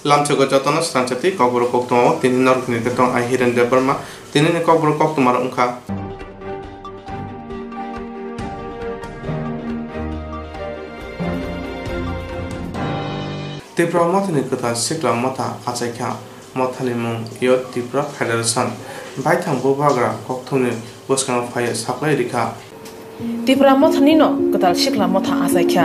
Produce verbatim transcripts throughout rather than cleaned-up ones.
Lamchogo jotono srangchati kokborok koktwma o tini norokni khe tong ai Hiren Debbarma. Tinini kokborok koktwma rok wngkha. Tipra Mothani kwtal sikla motha achaikha. Mothani mung Youth Tipra Federation. Baithang bubagra kokthumni bwskango phaiwi saklai rikha. Tipra Mothani no kwtal sikla motha achaikha.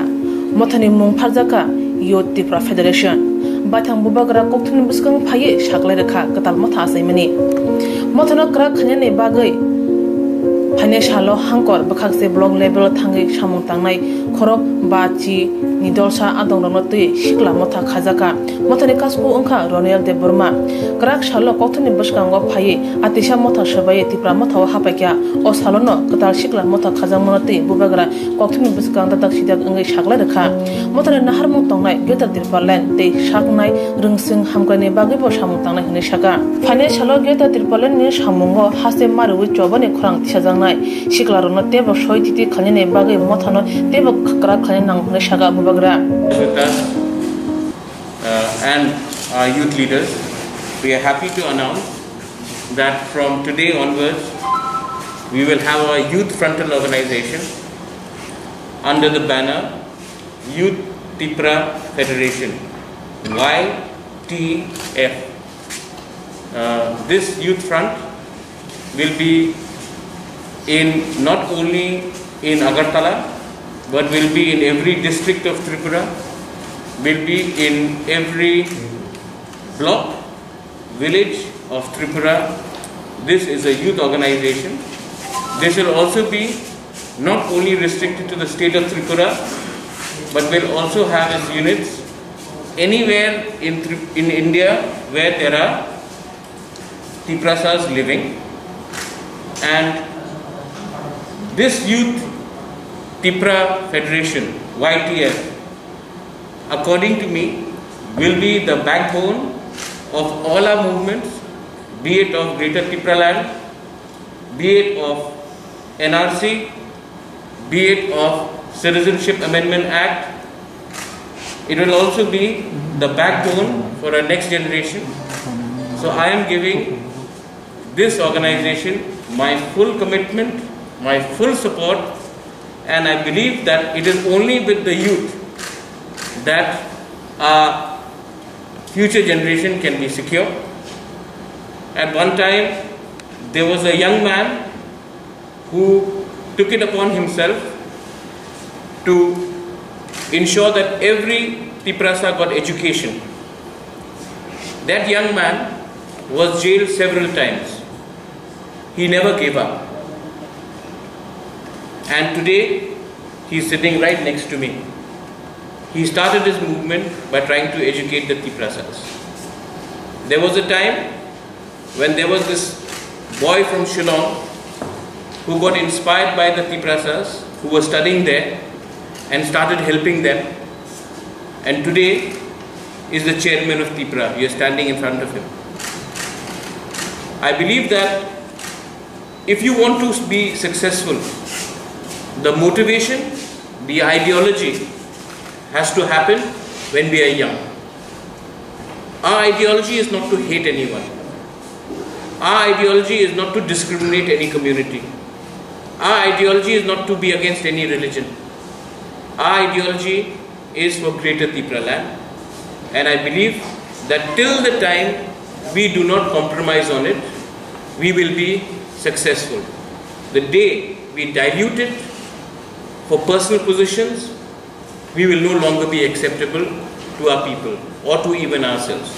Mothani mung pharjakha Youth Tipra Federation. Baithang bubagra kokthumni bwskango phaiwi saklai rikha kwtal motha achaimani. Mothano kwrak khainani bagwi phainai salo Hangkor bwkhakse block level o thangwi samung tangnai khorok ba chi ni dolsa adongrokno twi sikla motha khajakha. Mothani kasku wngkha Ronel Debbarma. Kwrak salo kokthumni bwskango phaiwi atisa motha swbaiwi Tipra Mothao hapaikha. O salono kwtal sikla motha khajakmano twi bubagra kokthumni bwskang dadak sidak wngwi saklai rwkha. Mothani naharmung tongnai Greater Tipraland tei saknai rwngswng hamkraini bagwibo samung tangnai hwnwi sakha. Phainai salo Greater Tipralandni samungo haste mariwi chobani khorang tisajaknai. Siklarokno teibo soi titi khainani bagwi mothano teibo kwrak khaina nango hwnwi sakha bubagra. With us, uh, and our youth leaders, we are happy to announce that from today onwards, we will have a youth frontal organization under the banner Youth Tipra Federation, Y T F. Uh, this youth front will be in, not only in Agartala, but will be in every district of Tripura, will be in every block, village of Tripura. This is a youth organization. This will also be not only restricted to the state of Tripura, but will also have its units anywhere in Tri-, in India where there are Tiprasas living. And this Youth Tipra Federation, Y T F, according to me, will be the backbone of all our movements, be it of Greater Tipraland, be it of N R C, be it of Citizenship Amendment Act. It will also be the backbone for our next generation. So I am giving this organization my full commitment, my full support, and I believe that it is only with the youth that our future generation can be secure. At one time, there was a young man who took it upon himself to ensure that every Tiprasa got education. That young man was jailed several times. He never gave up. And today, he is sitting right next to me. He started his movement by trying to educate the Tiprasas. There was a time when there was this boy from Shillong who got inspired by the Tiprasas who were studying there and started helping them, and today is the chairman of Tipra. You are standing in front of him. I believe that if you want to be successful, the motivation, the ideology has to happen when we are young. Our ideology is not to hate anyone. Our ideology is not to discriminate any community. Our ideology is not to be against any religion. Our ideology is for Greater Tipraland. And I believe that till the time we do not compromise on it, we will be successful. The day we dilute it for personal positions, we will no longer be acceptable to our people or to even ourselves.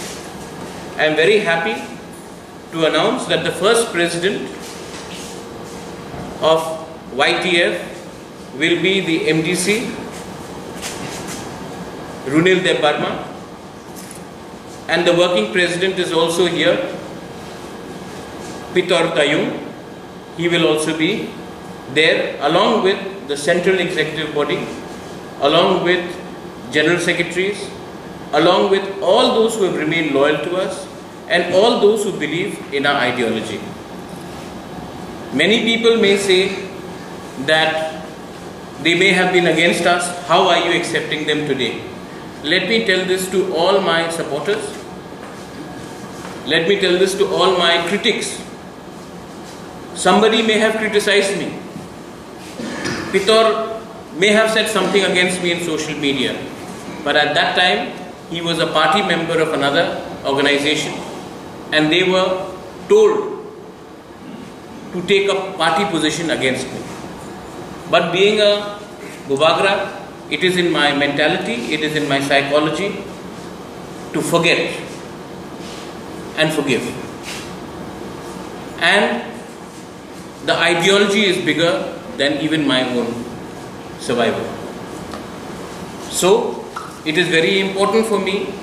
I am very happy to announce that the first president of Y T F will be the M D C, Runil Debbarma, and the working president is also here, Pitor Tayung. He will also be there along with the central executive body, along with general secretaries, along with all those who have remained loyal to us and all those who believe in our ideology. Many people may say that they may have been against us, how are you accepting them today? Let me tell this to all my supporters. Let me tell this to all my critics. Somebody may have criticized me. Pitor may have said something against me in social media. But at that time, he was a party member of another organization, and they were told to take a party position against me. But being a Bubagra, it is in my mentality, it is in my psychology to forget and forgive. And the ideology is bigger than even my own survival. So, it is very important for me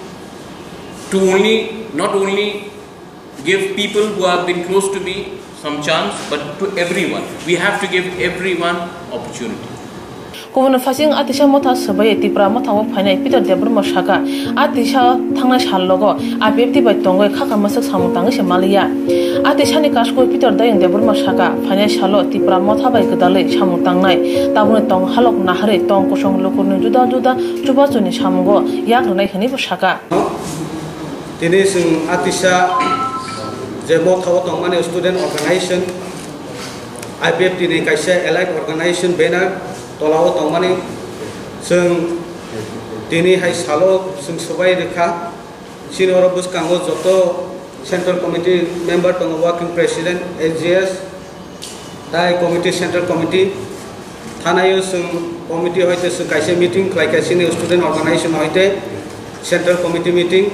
to only, not only give people who have been close to me some chance, but to everyone. We have to give everyone opportunity. Kubun phasing Atisa Motha swbai Tipra Motha o phainai Peter Debbarma saka, Atisa thangnai sal logo I P F T bai tongwi khakha mwswk samung tangwi se maliya. Atisa ni kasko Peter Dayang Debbarma saka, phainai salo Tipra Motha bai gwdalwi samung tangnai, tabukni tong halok naharwi tong kosong lukurni juda juda chubachuni samungo yak rwnai hwnwi bo saka. Tini chwng Atisa je Motha o tongmani student organization, I P F T ni kaisa allied organization banner tola o tongmani chwng tini hai salo chwng swbai rwkha. Chini oro bwskango joto Central Committee member tongo, Working President, S G S, tai committee, Central Committee. Thanaio chwng committee hoite chwng kaisa meeting khlaikha chini student organization hoite Central Committee meeting.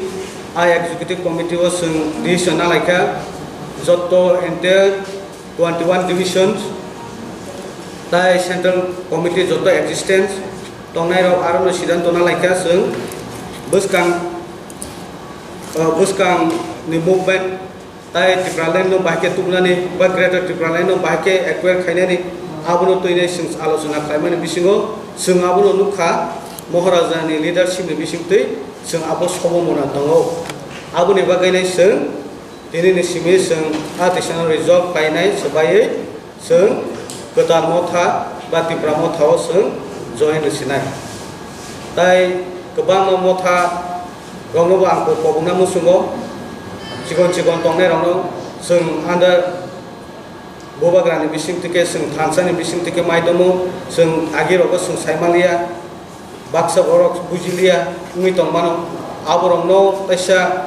A executive committee o chwng decision nalaikha joto entire twenty one divisions tai Central Committee joto existence tongnairok arono siddhanto nalaikha chwng bwskang, uh, bwskang ni movement tai Tipraland no bahai khe tubunani ba Greater Tipraland no bahai khe acquire khainani abono twinai chwng alochona khlaimani bisingo chwng abono nukha Maharaja ni leadership ni bisingtwi chwng abo sobo mona tongo. Aboni bagwi nai chwng tini ni simi chwng a tisano result painai swbaiwi chwng kwtal Motha ba Tipra Motha o chwng join rwsinai. Tai kwbangma Motha rokno bo ang kok-, kokna muchungo, chikon chikon tongnai rokno chwng under Bubagra ni bising tike chwng thansa ni bising tike mai tomo, chwng agi rogo chwng sai manliya, baksa borok bujiliya wngwi tongmano, aborokno teisa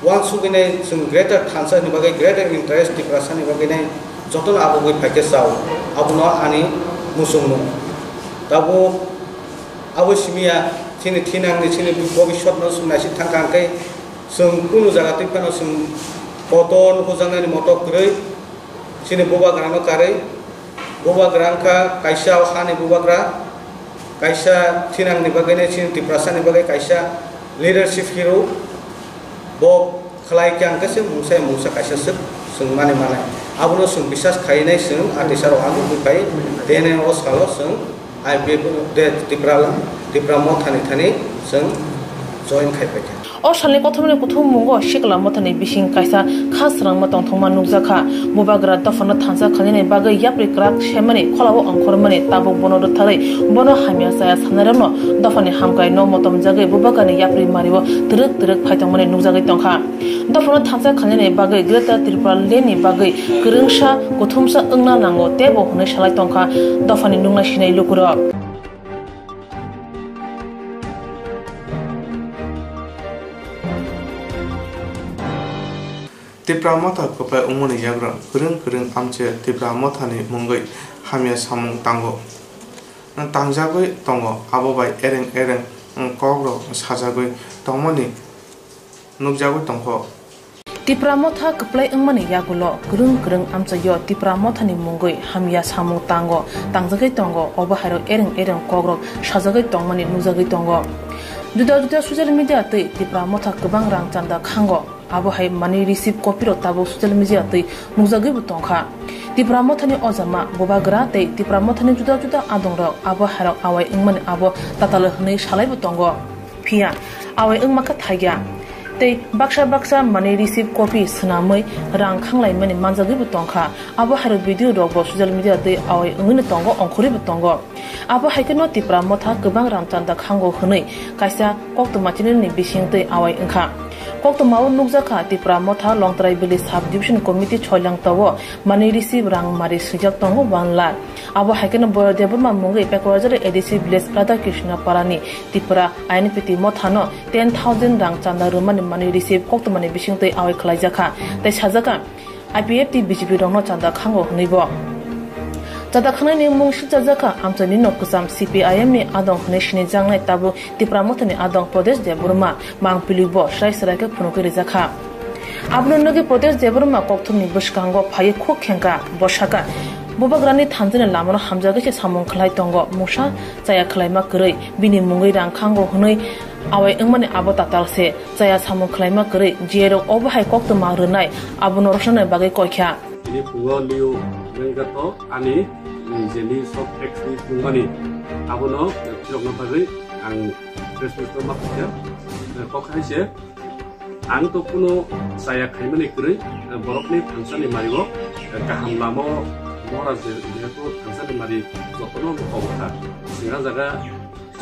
uansugwi nai chwng greater thansa ni bagwi, greater interest Tiprasa ni bagwi nai jotono abugwi phaikhe chao, abono ani muchungmung. Tabuk abo simiya chini thinangni, chini bobiswtno chwng naisik thangkha hwnkhe chwng kunu jaga twi phano chwng kotor hujaknani motok kwrwi chini bubagrano karwi. Bubagra wngkha kaisa o hani bubagra, kaisa thinangni bagwi nai chini Tiprasani bagwi kaisa leadership hero. Bo khlai khe ang khe se mungsa mungsa kaisa swk chwng mani manai. Abono chwng bisas khainai chwng atisarok ang wngwi phai. Tene o salo chwng I P F de Tipra, Tipra Mothani thani chwng join khai paikha. O salni kothomani kuthummungo Sikla Mothani bising kaisa kha srangma tongthokma nukjakha. Bubagra dophano thansa khainani bagwi yapri kwrak semani kholao ongkhormani tabuk bono rwtharwi bono hamya chaya sanairokno dophani hamkai no motomjagwi bubagrani yapri mario twrwk twrwk phaitongmani nukjagwi tongkha. Dophano thansa khainani bagwi Greater Tripura Land ni bagwi kwrwngsa kuthumsa wngna nango teibo hwnwi salai tongkha dophani nuknai sinai lukurok. Tipra Motha kwplai wngmani yagra kwrwng kwrwng amchai Tipra Mothani mungwi hamya samung tango, tangjagwi tongo, abo bai ereng ereng kokrok sajagwi tongmani nukjagwi tongkho. Tipra Motha kwplai wngmani yagulo kwrwng kwrwng amchaio Tipra Mothani mungwi hamya samung tango, tangjagwi tongo, obo hairok ereng ereng kokrok sajagwi tongmani nukjagwi tongo. Juda juda social media twi Tipra Motha kwbang rang chanda khango, abo hai money receipt copy rok tabuk social media twi nukjagwibo tongkha. Tipra Mothani ojama, bubagra tei Tipra Mothani juda juda adongrok abo hairok awai wngmani abo tatalo hwnwi salaibo tongo. Phiya awai wngma kha thaiya. Tei baksa baksa money receipt copy swnamwi rang khanglaimani manjagwibo tongkha. Abo hairok video rokbo social media twi awai wngwino tongo, ongkhorwibo tongo. Abo hai kheno Tipra Motha kwbang rang chanda khango hwnwi kaisa koktwma channel ni bising twi awai wngkha. Koktwmao nukjakha Tipra Motha Longtrai Village Sub Division Committee Choilangtao manwi receive rang mari swijak tongo one lakh. Abo hai kheno Boyar Debbarma mungwi Pekwajara A D C Village Radhakrishna Parani Tipra I N P T Mothano ten thousand rang chanda rwmani manwi receive koktwmani bisingtwi awai khlaijakha tei sajakha, I P F T B J P rokno chanda khango hwnwi bo. Chanda khanani mung sikchajakha amchaini nok kwcham C P I M ni adong hwnwi sinijaknai tabuk Tipra Mothani adong Pradesh Debbarma, mang pilwi bo srai srai khe phunugwi rijakha. Abono nugwi Pradesh Debbarma kokthumni bwskango phaiwi khuk khengkha, bo sakha, Bubagrani thansa ni lamano hamjagwi se samung khlai tongo, mungsa chaya khlaima kwrwi, bini mungwi rang khango hwnwi awai wngmani abo tatal se. Chaya samung khlaima kwrwi, J A rok obo hai koktwma rwnai, abono rwchanani bagwi koikha. Tini phungo Leo Venkato ani, mm, jeni sok text ni phunugmani, abono, eh, phirokna bagwi ang press meet no ma khaikha. Eh, kok hai se, ang to kuno chaya khaimani kwrwi, eh, borokni thangsani mario, eh, kaham lama o mora je-, jehetu thangsani mari jotono kobokha. Singa jaga,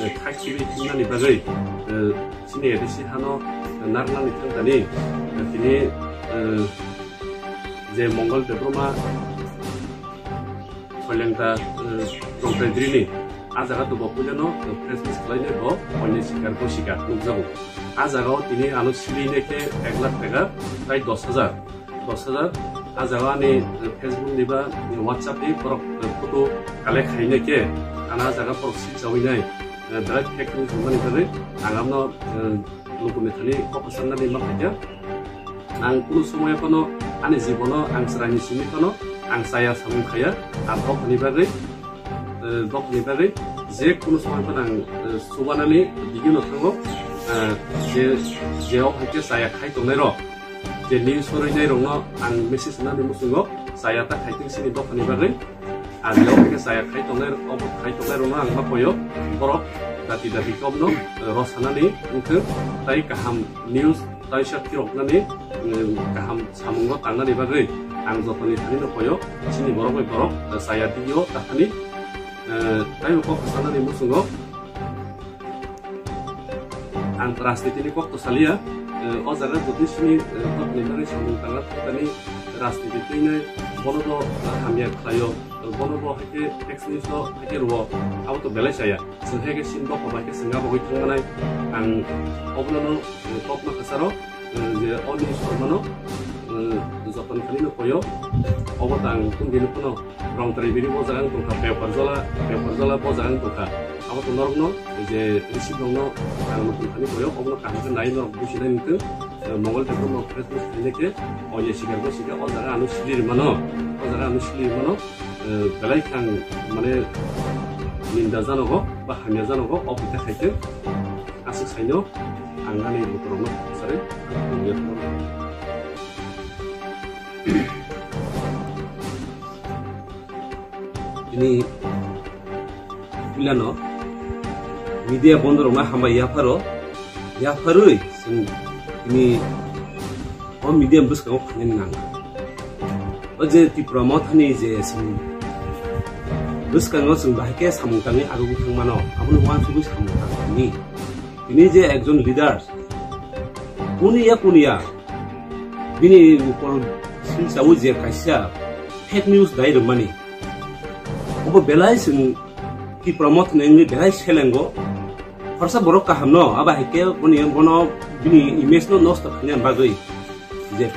eh, khakchigwi thumnani bagwi, eh, chini A D C hano, eh, narwknani thangtani, eh, tini, eh, je Mongol Debbarma, Soilengta, eh, Rongthai Drini, a jaga to bo puilano, eh, press meet khlainai bo, oini sikar bo sikar nukjago. A jaga o tini ano silwi nai khe ek lakh taka, tai dos hajar. Dos hajar, a jaga ani, eh, Facebook ni ba, eh, WhatsApp ni borok, eh, photo collect khainai khe, ano a jaga borok silchawi nai, eh, belai fake news wngmani bagwi, ang amno, eh, lukuni thani kok kwchangna di ma khaikha. Ang kunu somoy phano ani jibono ang chwraini simi phano ang chaya samung khaya, ang bokhoni bagwi, eh, bokhoni bagwi je kunu somoy phano ang, eh, chubanani digino thango, eh, je, je o hai khe chaya khai tongnai rok, je news soroi nai rokno ang message nani muchungo chaya ta khai tong sini bokhoni bagwi. Ang yago khe chaya khai tongnai, obo khai tongnai rokno ang ma koyo, borok dati dati kokno, eh, rw sanani wngthwng, tai kaham news taisa phiroknani, eh, kaham samungo tangnani bagwi ang jotoni thani no koyo, chini borok bai borok, eh, chaya tigio takhani, eh, taibo kok sanani muchungo. Ang rajniti ni kok to salia, eh, o jaga jodi sini, eh, kok ni bagwi samung tangna thangtani rajniti twi nai bono bo, eh, hamya khlaio, eh, bono bo hai khe tax ni so hai khe rwo, abo to belai chaya. Chwng hai khe sin bokha bai khe chwng abo bai thang manai. Ang obono no, eh, kok ma kwcharo, eh, je o ni sormano, eh, joton khani no koyo, obo tang tun din phano. Rongtrai bini bo jaga wng tongkha, Pepar Jola, Pepar Jola bo jaga wng tongkha. Abo to norokno je receipt rokno ang nukung thani boyo, obono kaham khe nai norok businai nukung. Eh, Mongol Debbarma press meet khainai khe, oya sikar bo sikha, o jaga ano sili rwmano, o jaga ano sili rwmano, eh, belai khe ang mane ninda janogo ba hamya janogo, o khe khai khe aswk saino ang ani lukurokno kwchari ang tongya phano. Tini puilano media bondorokno hambai yapharo, yapharwi chwng tini o media bwskango phainani nang. O je Tipra Mothani je chwng bwskango chwng bahai khe samung tangwi aro bwthang mano, abono uansugwi samung tangmani. Tini je ekjon leader, kuniya kuniya bini ukol silsawi je kaisa fake news dai rwmani. Obo belai chwng Tipra Mothani wngwi belai selengo. Khorsa borok kaham no, abo hai khe boni, bono bini image no nosto khaina bagwi je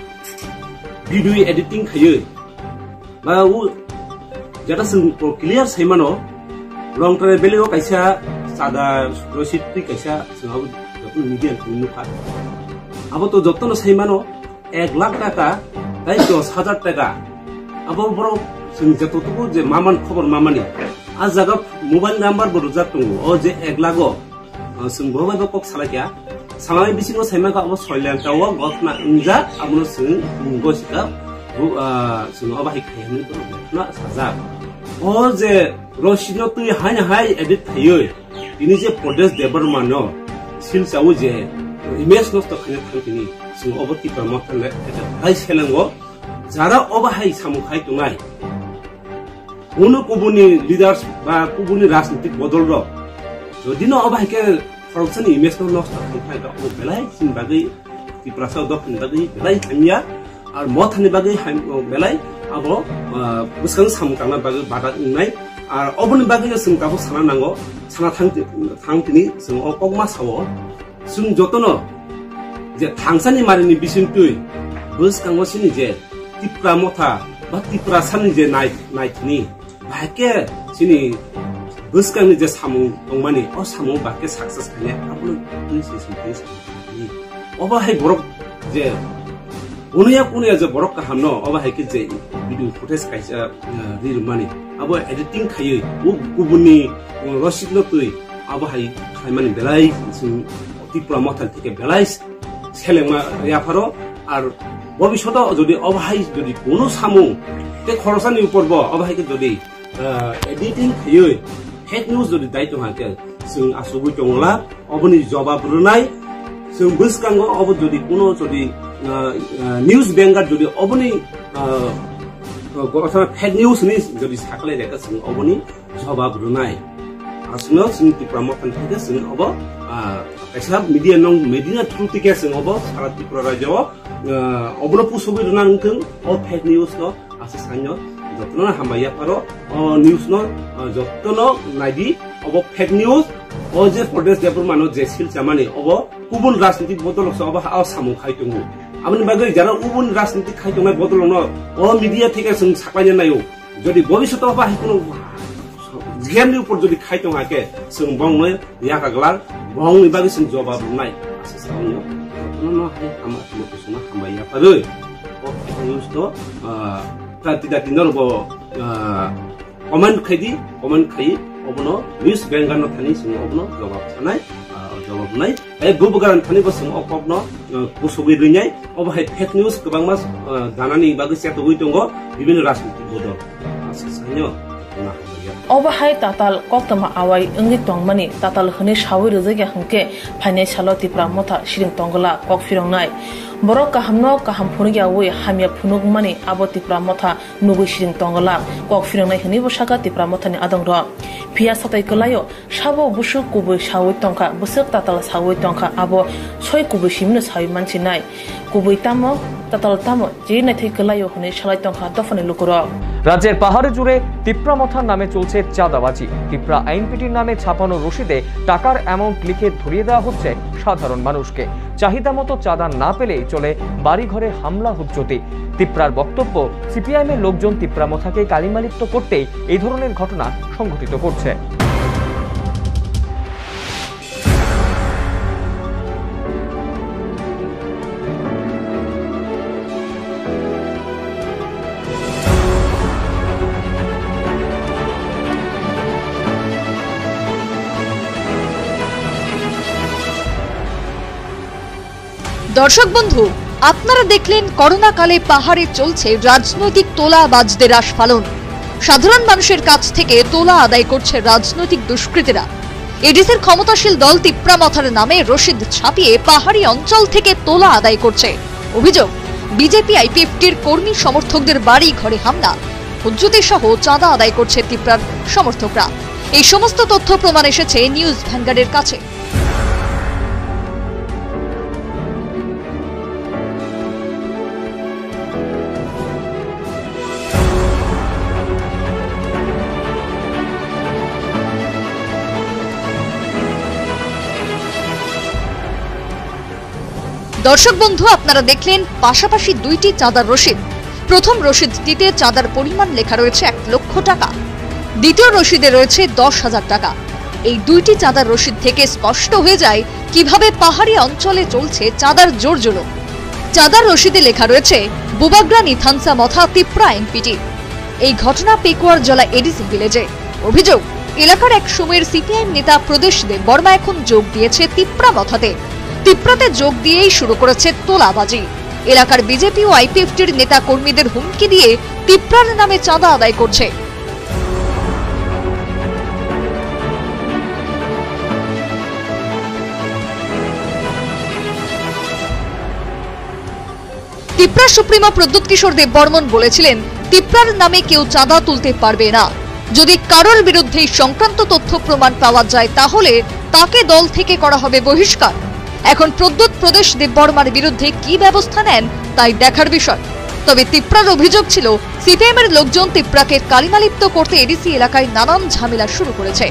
video editing khaiwi ba u jata chwng clear sai mano, Longtrai Valley o kaisa chada rosit twi kaisa chwng abo joto media ni nukha. Abo to jotono sai mano, ek lakh taka tai dos hajar taka. Abo borok chwng joto tubu je maman khobor mamani. A jaga mobile number bo rwjak tongo, o je ek lakh o. Ah, chwng bo bai bo kok salai kha. Salai bisingo sai mankha abo Soileng Tao o gotna wngjak, abono chwng bo sika, bo, ah, chwng abo hai khai hwnwi bono gotna sajak. O je rosino twi haino hai edit khaiwi, tini je Pradesh Debbarma no silsa o je image nosto khaina thang tini, chwng obo Tipra Motha le hai selengo, jara obo hai samung khai tongnai. Bono kubuni leaders ba kubuni rajnitik bodol rok jodi no obo hai khe khoroksani image no nosto khai khai rok bo belai chini bagwi Tiprasa dophani bagwi belai hamya, ar mothani bagwi ham-, belai abo, ah, bwskang samung tangna bagwi badak wngnai. Ar oboni bagwi chwng tabuk sana nango, sana thang, thang tini chwng o kokma sao. Chwng jotono je thangsani marini bisingtwi bwskango sini je Tipra motha ba Tiprasani je nai-, naithini, bahai khe chini bwskangni je samung tongmani, o samung bahai khe success khainai, abono twi se se twi se se. Obo hai borok je unuya kunuya je borok kahamno, obo hai khe je video footage kaisa, eh, ri rwmani, abo editing khaiwi, o kubunni, eh, rositno twi, abo hai khlaimani belai chwng Tipra motha theke belai selengma yapharo, ar bobishoto jodi obo hai jodi kono samung te khorosani upor bo obo hai khe jodi, ah, editing khaiwi fake news jodi dai tong hake, chwng asugwi tongla, oboni jobab rwnai. Chwng bwskango obo jodi kono jodi, ah, ah, news banker jodi oboni, ah, ah, gotha fake news ni jodi saklai reka, chwng oboni jobab rwnai. Aswkno chwng Tipra motha theke chwng obo, ah, kaisa media nong, media through theke chwng obo sara Tripura rajyo, ah, obono pusugwi rwna wngthwng o fake news no. Asa sanyo jotono hambai yapharo o news no, ah, jotono naidi, obo fake news. O je Pradesh Debbarma no je sil chamani, obo kubun rajnitik bodol se obo ha o samung khai tongo. Aboni bagwi jara ubun rajnitik khai tongnai bodol no o media theke chwng saklaina naio. Jodi bobishoto ba hai kuno jemni upor jodi khai tong hake, chwng bongno yaka glak, bongni bagwi chwng jobab rwnai. Asa sanyo jotono no hai ama timo kusuma hambai yapharo. O news to, ah, prati dati norbo, ah, comment khai di, comment khai, obono news banker no thani chwng obono jobab sanai, ah, jobab nai. Ai bubugaran thani bo chwng o kokno, ah, kusugwi rwinai. Obo hai fake news kwbangma, ah, danani bagwi chetogwi tongo bibinno rajnitik bodol. Asa sanyo na hambai ya. Obo hai tatal koktwma awai wngwi tongmani, tatal hwnwi sawi rwjakya hwnkhe phainai salo Tipra motha siring tongwla kok phirongnai. Borok kahamno kaham phunukyawi hamya phunukmani abo Tipra motha nugwi siring tongwla kok phirongnai hwnwibo sakha Tipra mothani adongrok. Phiya satai kwlaio sabo bwswk kubui sawi tongkha, bwswk tatal sawi tongkha, abo soi kubui simino sawi mansinai. Kubui tamo, tatal tamo, je naithai kwlaio hwnwi salai tongkha dophani lukurok. রাজ্যের পাহাড় জুড়ে তিপ্রা মথার নামে চলছে চাঁদাবাজি। তিপ্রা আইএনপিটির নামে ছাপানো রসিদে টাকার অ্যামাউন্ট লিখে ধরিয়ে দেওয়া হচ্ছে সাধারণ মানুষকে। চাহিদা মতো চাঁদা না পেলেই চলে বাড়িঘরে হামলা হুজ্জতি। তিপ্রার বক্তব্য, সিপিআইএম এর লোকজন তিপ্রা মথাকে কালিমালিপ্ত করতেই এই ধরনের ঘটনা সংঘটিত করছে। দর্শক বন্ধু, আপনারা দেখলেন করোনা কালে পাহাড়ে চলছে রাজনৈতিক তোলাবাজদের আস্ফালন। সাধারণ মানুষের কাছ থেকে তোলা আদায় করছে রাজনৈতিক দুষ্কৃতীরা। এডিসির ক্ষমতাসীন দল তিপ্রা মথার নামে রসিদ ছাপিয়ে পাহাড়ি অঞ্চল থেকে তোলা আদায় করছে। অভিযোগ, বিজেপি আইপিএফটির কর্মী সমর্থকদের বাড়ি ঘরে হামলা, হুজ্জতি সহ চাঁদা আদায় করছে তিপ্রার সমর্থকরা। এই সমস্ত তথ্য প্রমাণ এসেছে নিউজ ভ্যানগার্ডের কাছে। দর্শক বন্ধু, আপনারা দেখলেন পাশাপাশি দুইটি চাঁদার রসিদ। প্রথম রসিদটিতে চাঁদার পরিমাণ লেখা রয়েছে এক লক্ষ টাকা, দ্বিতীয় রসিদে রয়েছে দশ হাজার টাকা। এই দুইটি চাঁদার রসিদ থেকে স্পষ্ট হয়ে যায় কিভাবে পাহাড়ি অঞ্চলে চলছে চাঁদার জোর জুলুম। চাঁদার রসিদে লেখা রয়েছে বুবাগ্রা নিথানসা মথা তিপ্রা এনপিটি। এই ঘটনা পেকুয়ার জলা এডিসি ভিলেজে। অভিযোগ, এলাকার এক সময়ের সিপিআইএম নেতা প্রদেশ দেব বর্মা এখন যোগ দিয়েছে তিপ্রা মথাতে। তিপ্রাতে যোগ দিয়েই শুরু করেছে তোলাবাজি। এলাকার বিজেপি ও আইপিএফটির নেতা কর্মীদের হুমকি দিয়ে তিপ্রার নামে চাঁদা আদায় করছে। তিপ্রা সুপ্রিমো প্রদ্যুৎ কিশোর দেব বর্মন বলেছিলেন, তিপ্রার নামে কেউ চাঁদা তুলতে পারবে না। যদি কারোর বিরুদ্ধে এই সংক্রান্ত তথ্য প্রমাণ পাওয়া যায়, তাহলে তাকে দল থেকে করা হবে বহিষ্কার। এখন প্রদ্যুৎ প্রদেশ দেববর্মার বিরুদ্ধে কি ব্যবস্থা নেন, তাই দেখার বিষয়। তবে তিপ্রার অভিযোগ ছিল, সিপিএম এর লোকজন তিপ্রাকে কালিমালিপ্ত করতে এডিসি এলাকায় নানান ঝামেলা শুরু করেছে।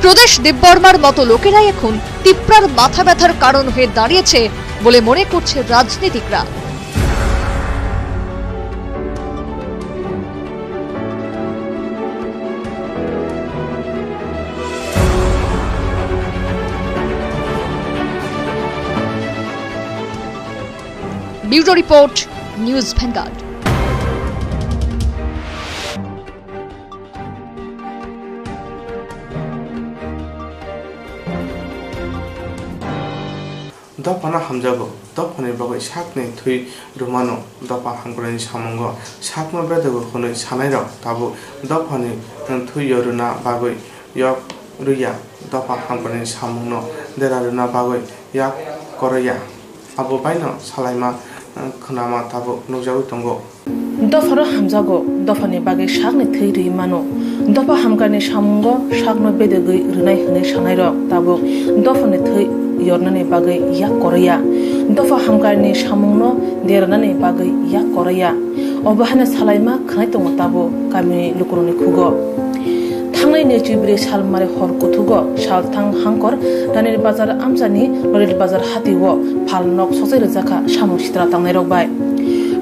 প্রদেশ দেববর্মার মতো লোকেরাই এখন তিপ্রার মাথা ব্যথার কারণ হয়ে দাঁড়িয়েছে বলে মনে করছে রাজনীতিকরা। Bureau Report, News Vanguard. Dophano hamjago, dophani bagwi sakni thwi rwmano dopha hamkrai samungo sakno bedego hwnwi sanairok tabuk dophani thwi rwna bagwi yok rwya, dopha hamkrai samungno dera rwna bagwi yak koroya. Abo baino salaima, eh, khnama tabuk nukjagwi tongo. Dophano hamjago, dophani bagwi sakni thwi rwi mano. Dopha hamkarni samungo sakno bedegwi rwnai hwnwi sanairok tabuk dophani thwi yornani bagwi yak koroya. Dopha hamkarni samungno deranani bagwi yak koroya. Obo haino salaima khwnai tongo tabuk kamini lukurokni khugo. Thangnai naichwi bwrwi salmari hor kuthugo salthang hangkor Ranir Bazar amchani Loril Bazar hatio phalnok sokjak rwjakha samung sitra tangnairok bai.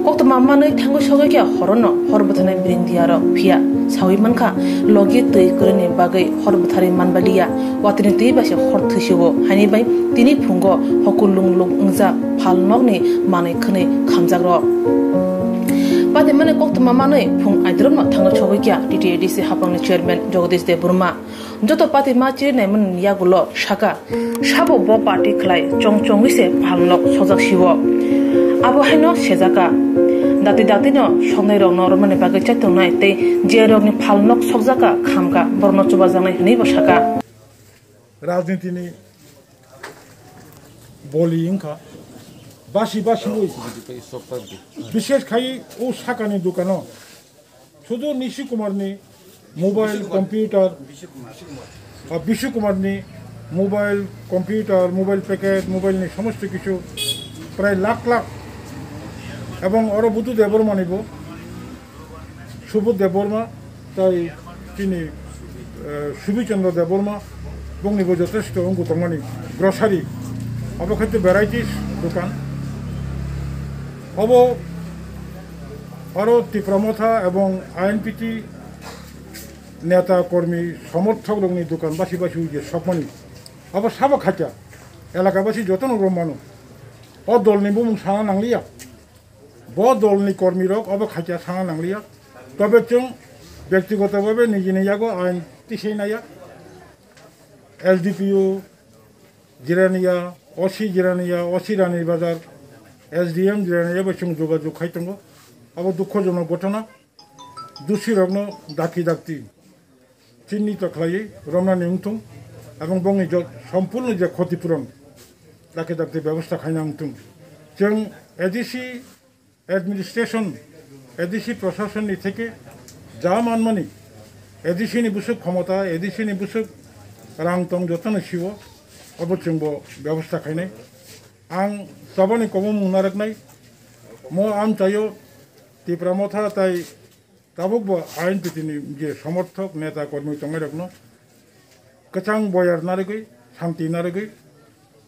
Koktwma manwi thangwi sogwi khe horono hor bwtharnai bwrwngdiyarok phiya sawi mankha logi twi kwrwini bagwi hor bwtharwi manbaliya. Watini twi bai se hor thwisio, haini bai tini phungo hokul lung lung wngjak phalnokni manwi khwnwi khamjakrok. Patimani koktwma manwi phung aidrokno thangwi sogwi kha T T A D C haphangni chairman Jagadish Debbarma. Joto patima chirinaimani yagulo saka, sabo bo party khlai chong chongwi se phalnok sokjak sio. Abo haino sejaka. Dati datino soknairokno romani bagwi chaitongnai tei je rokni phalnok sokjaka khamka borokno chubajaknai hwnwi bo saka. Rajnitini boli wngkha, basi basi wi. Bishes khai o sakani dukano sudu Nishi Kumarni mobile, computer, ah, Bishu Kumarni mobile, computer, mobile packet, mobile ni somosto kichu prai lakh lakh, ebong oro Budhu Debbarmani bo Subodh Debbarma, tai chini, eh, Subi Chandra Debbarma, bongni bo jotesto wngkha tongmani grocery, abo khaite varieties dokan. Abo aro Tipra Motha ebong I N P T neta, kormi, somorthok rokni dokan basi basi uje sokmani. Abo sabo khacha elaka basi jotono romano. O dolni bumung sana nangliya. Bo dolni kormirok obo khaikya sana nangliya. Tobe chwng byaktigoto bhabe nijini yago ain tisai naiya. S D P O Jirania, O C Jirania, O C Ranir Bazar, S D M Jirania bai chwng jogajog khai tongo. Abo dukhojonok ghotona. Dusirokno dakti dakti chinnito khlaiwi romnani wngthung, ebong bongni jo-, sompurno je khoti puron dakti dakti bebosta khaina wngthung. Chwng A D C administration, A D C proshasonni theke ja manmani, A D C ni bwswk khomota, A D C ni bwswk rang tong jotono sio, obo chwngbo bebosta khainai. Ang tabani kobomung narwknai, mo amchaio Tipra Motha tai tabukbo ain pitini je somorthok neta kormi tongnairokno kwchang boyar narwgwi, shanti narwgwi,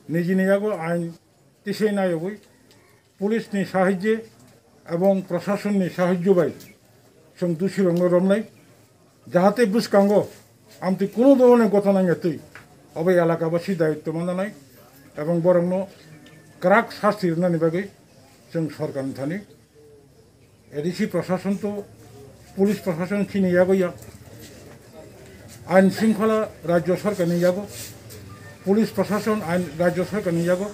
nijini yago ain tisai nayogwi, police ni sahajye ebong proshasonni sahajyo bai chwng dusirokno romnai, jahate bwskango amtwi kunu dhoroner ghotona wngya twi, obo elaka basi dayitto mananai ebong borokno kwrak sasti rwnani bagwi chwng sorkarni thani A D C proshashan to police proshashan chini yago ya. Ain shringkhola rajyo sorkarni yago. Police proshashan ain rajyo sorkarni yago.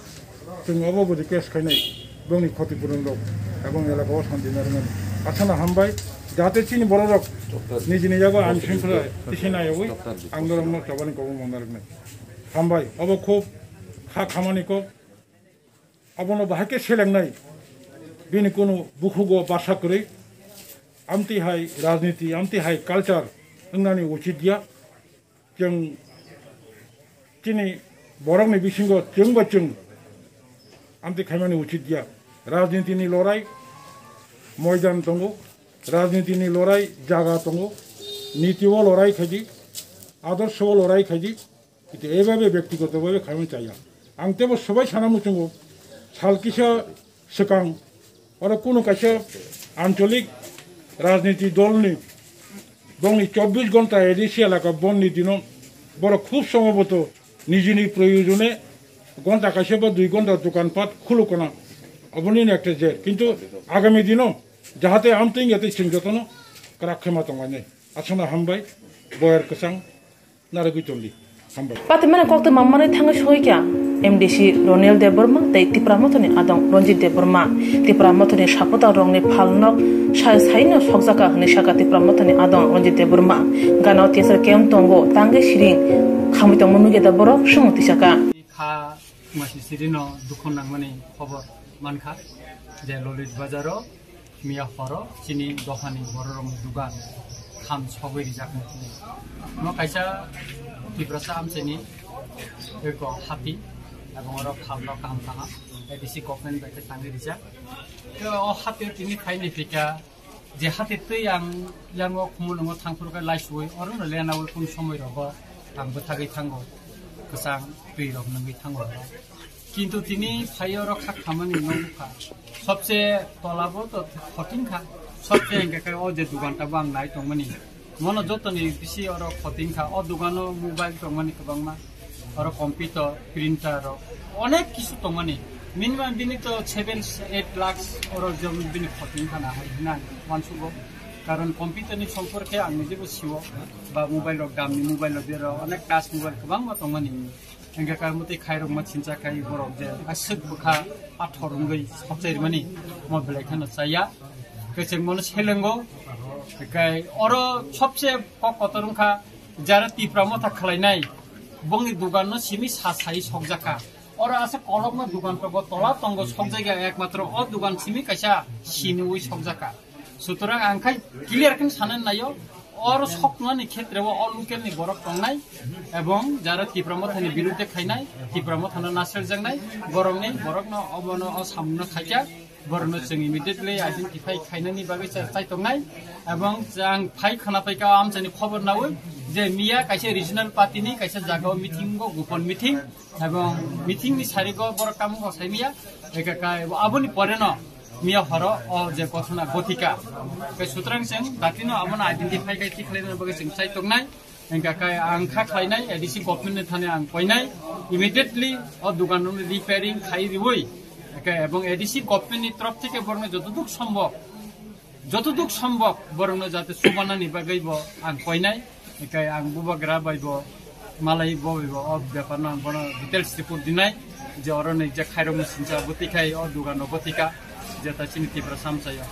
Chwng obo bwdwi case khainai bongni khoti puron rok ebong elaka o shanti narwknani. Asana hambai jahate chini borok rok nijini yago ain shringkhola tisai nayogwi ang norokno chobani kobomung narwknai. Hambai obo khub kha khamani kok. Abono bahai khe selengnai, bini kunu bukhugo basa kwrwi, amtwi hai rajniti, amtwi hai culture wngnani uchit ya. Chwng chini borokni bisingo chwng ba chwng Amtwi khaimani uchit ya. Rajniti ni lorai moidan tongo, rajniti ni lorai jaga tongo, niti o lorai khaidi, adorsho o lorai khaidi, kintu ebabe byaktigoto babe khaimani chaya. Ang tebo sobai sana muchungo, sal kisa swkang, oro kuno kaisa ancholik rajniti dol ni bongni chobbish ghonta A D C elaka bonni dino borok khub somboboto nijini proyojone ghonta kaisa ba dui ghonta dokan pat khulukona, oboni ekta jer. Kintu agami dino jahate amtwi yate chwng jotono kwrak khema tonglainai. Aswkno hambai, boyar kwchang narwgwi tongdi. Hambai. Patimani koktwi mamani thangwi soikha M D C Ronel Debbarma tei Tipra Mothani adong Ranjit Debbarma. Tipra Mothani supporter rokni phalnok sai saino sokjaka hwnwi sakha Tipra Mothani adong Ranjit Debbarma. Gana T S R camp tongo tangwi siring khamwi tongma nugya da borok swngwi tisaka. Kha masi sirino dukhu nangmani khobor mankha je Lolit Bazaro miya horo chini dophani bororokni dugan kham sogwi rijak. No kaisa Tiprasa amchaini eko hati, ebong oro khamno kaham kaham A D C government bai khe tangwi rijak. Tei o hati tini phaini phika je hati twi ang yango khumulwngo thangphuru khe laisuwi orono lenawi kun somoi rogo ang bwthagwi thango, kwchang twi rok nungwi thango. Kintu tini phai oro kha khamani no bukha. Sobse tola bo to khoting kha. Sobse hingke khe o je dugan ta bo ang nai tongmani. Mono jotoni bisi oro khoting kha. O dugano mobile tongmani kwbangma. Oro computer, printer rok onek kisu tongmani. Minimum bini to seven eight lakhs oro jom bini khoting kha na hai hinang wansugo. Karon computer ni sompor khe ang nijebo siwo. Ba mobile rok damni mobile rok bero onek touch mobile kwbangma tongmani. Hingke kar muti khairok ma chincha khai borok je aswk bwkha pathor wngwi sokchai rwmani mo belai kheno chaya. Kwchwng mono selengo. Kai oro sobse kok kotor wngkha jara Tipra Motha khlainai bongni dugan no simi sa sai sokjakha. Oro asa kolokma dugan tongo, tola tongo sokjakya ekmatro o dugan simi kaisa siniwi sokjakha. Sutorang ang khai clear khe sanani naio, oro soknani khetre o, o local ni borok tongnai, ebong jara Tipra Mothani birudde khainai, Tipra Mothano naseljaknai, borokni, borokno obono o samungno khaikha, borokno chwng immediately identify khainani bagwi cha-, chai tongnai, ebong ang phai khana paikha o amchaini khobor naui je miya kaisa regional party ni kaisa jaga o meeting o, gopon meeting, Ebong meeting ni sarigo borok tamo kok sai miya, eka kai aboni pore no miya horo o je gothona gotika. Kai sutrang seng dati no abono identify kai tikhlai na bagwi seng sai tongnai. Engka kai ang kha khlainai A D C government ni thani ang koinai immediately o dugan no repairing khai riwi. Eka ebong A D C government ni torop theke borok no jotoduk sombok jotoduk sombok borokno jate chubanani bagwi bo ang koinai, hinkhe ang bubagra bai bo malai bo bai bo o bepar no ang bono details report dinai je oro ni je khairokno sincha bwtwi khai o dugan rok bwtwi kha je ta chini Tiprasa amchaio.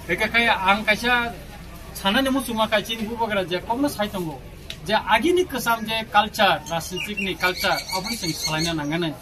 Hinkhe khai ang kaisa sanani muchungma khai chini bubagra je kokno sai tongo je agini kwcham je culture, rajnitik ni culture aboni chwng salaina nanganai.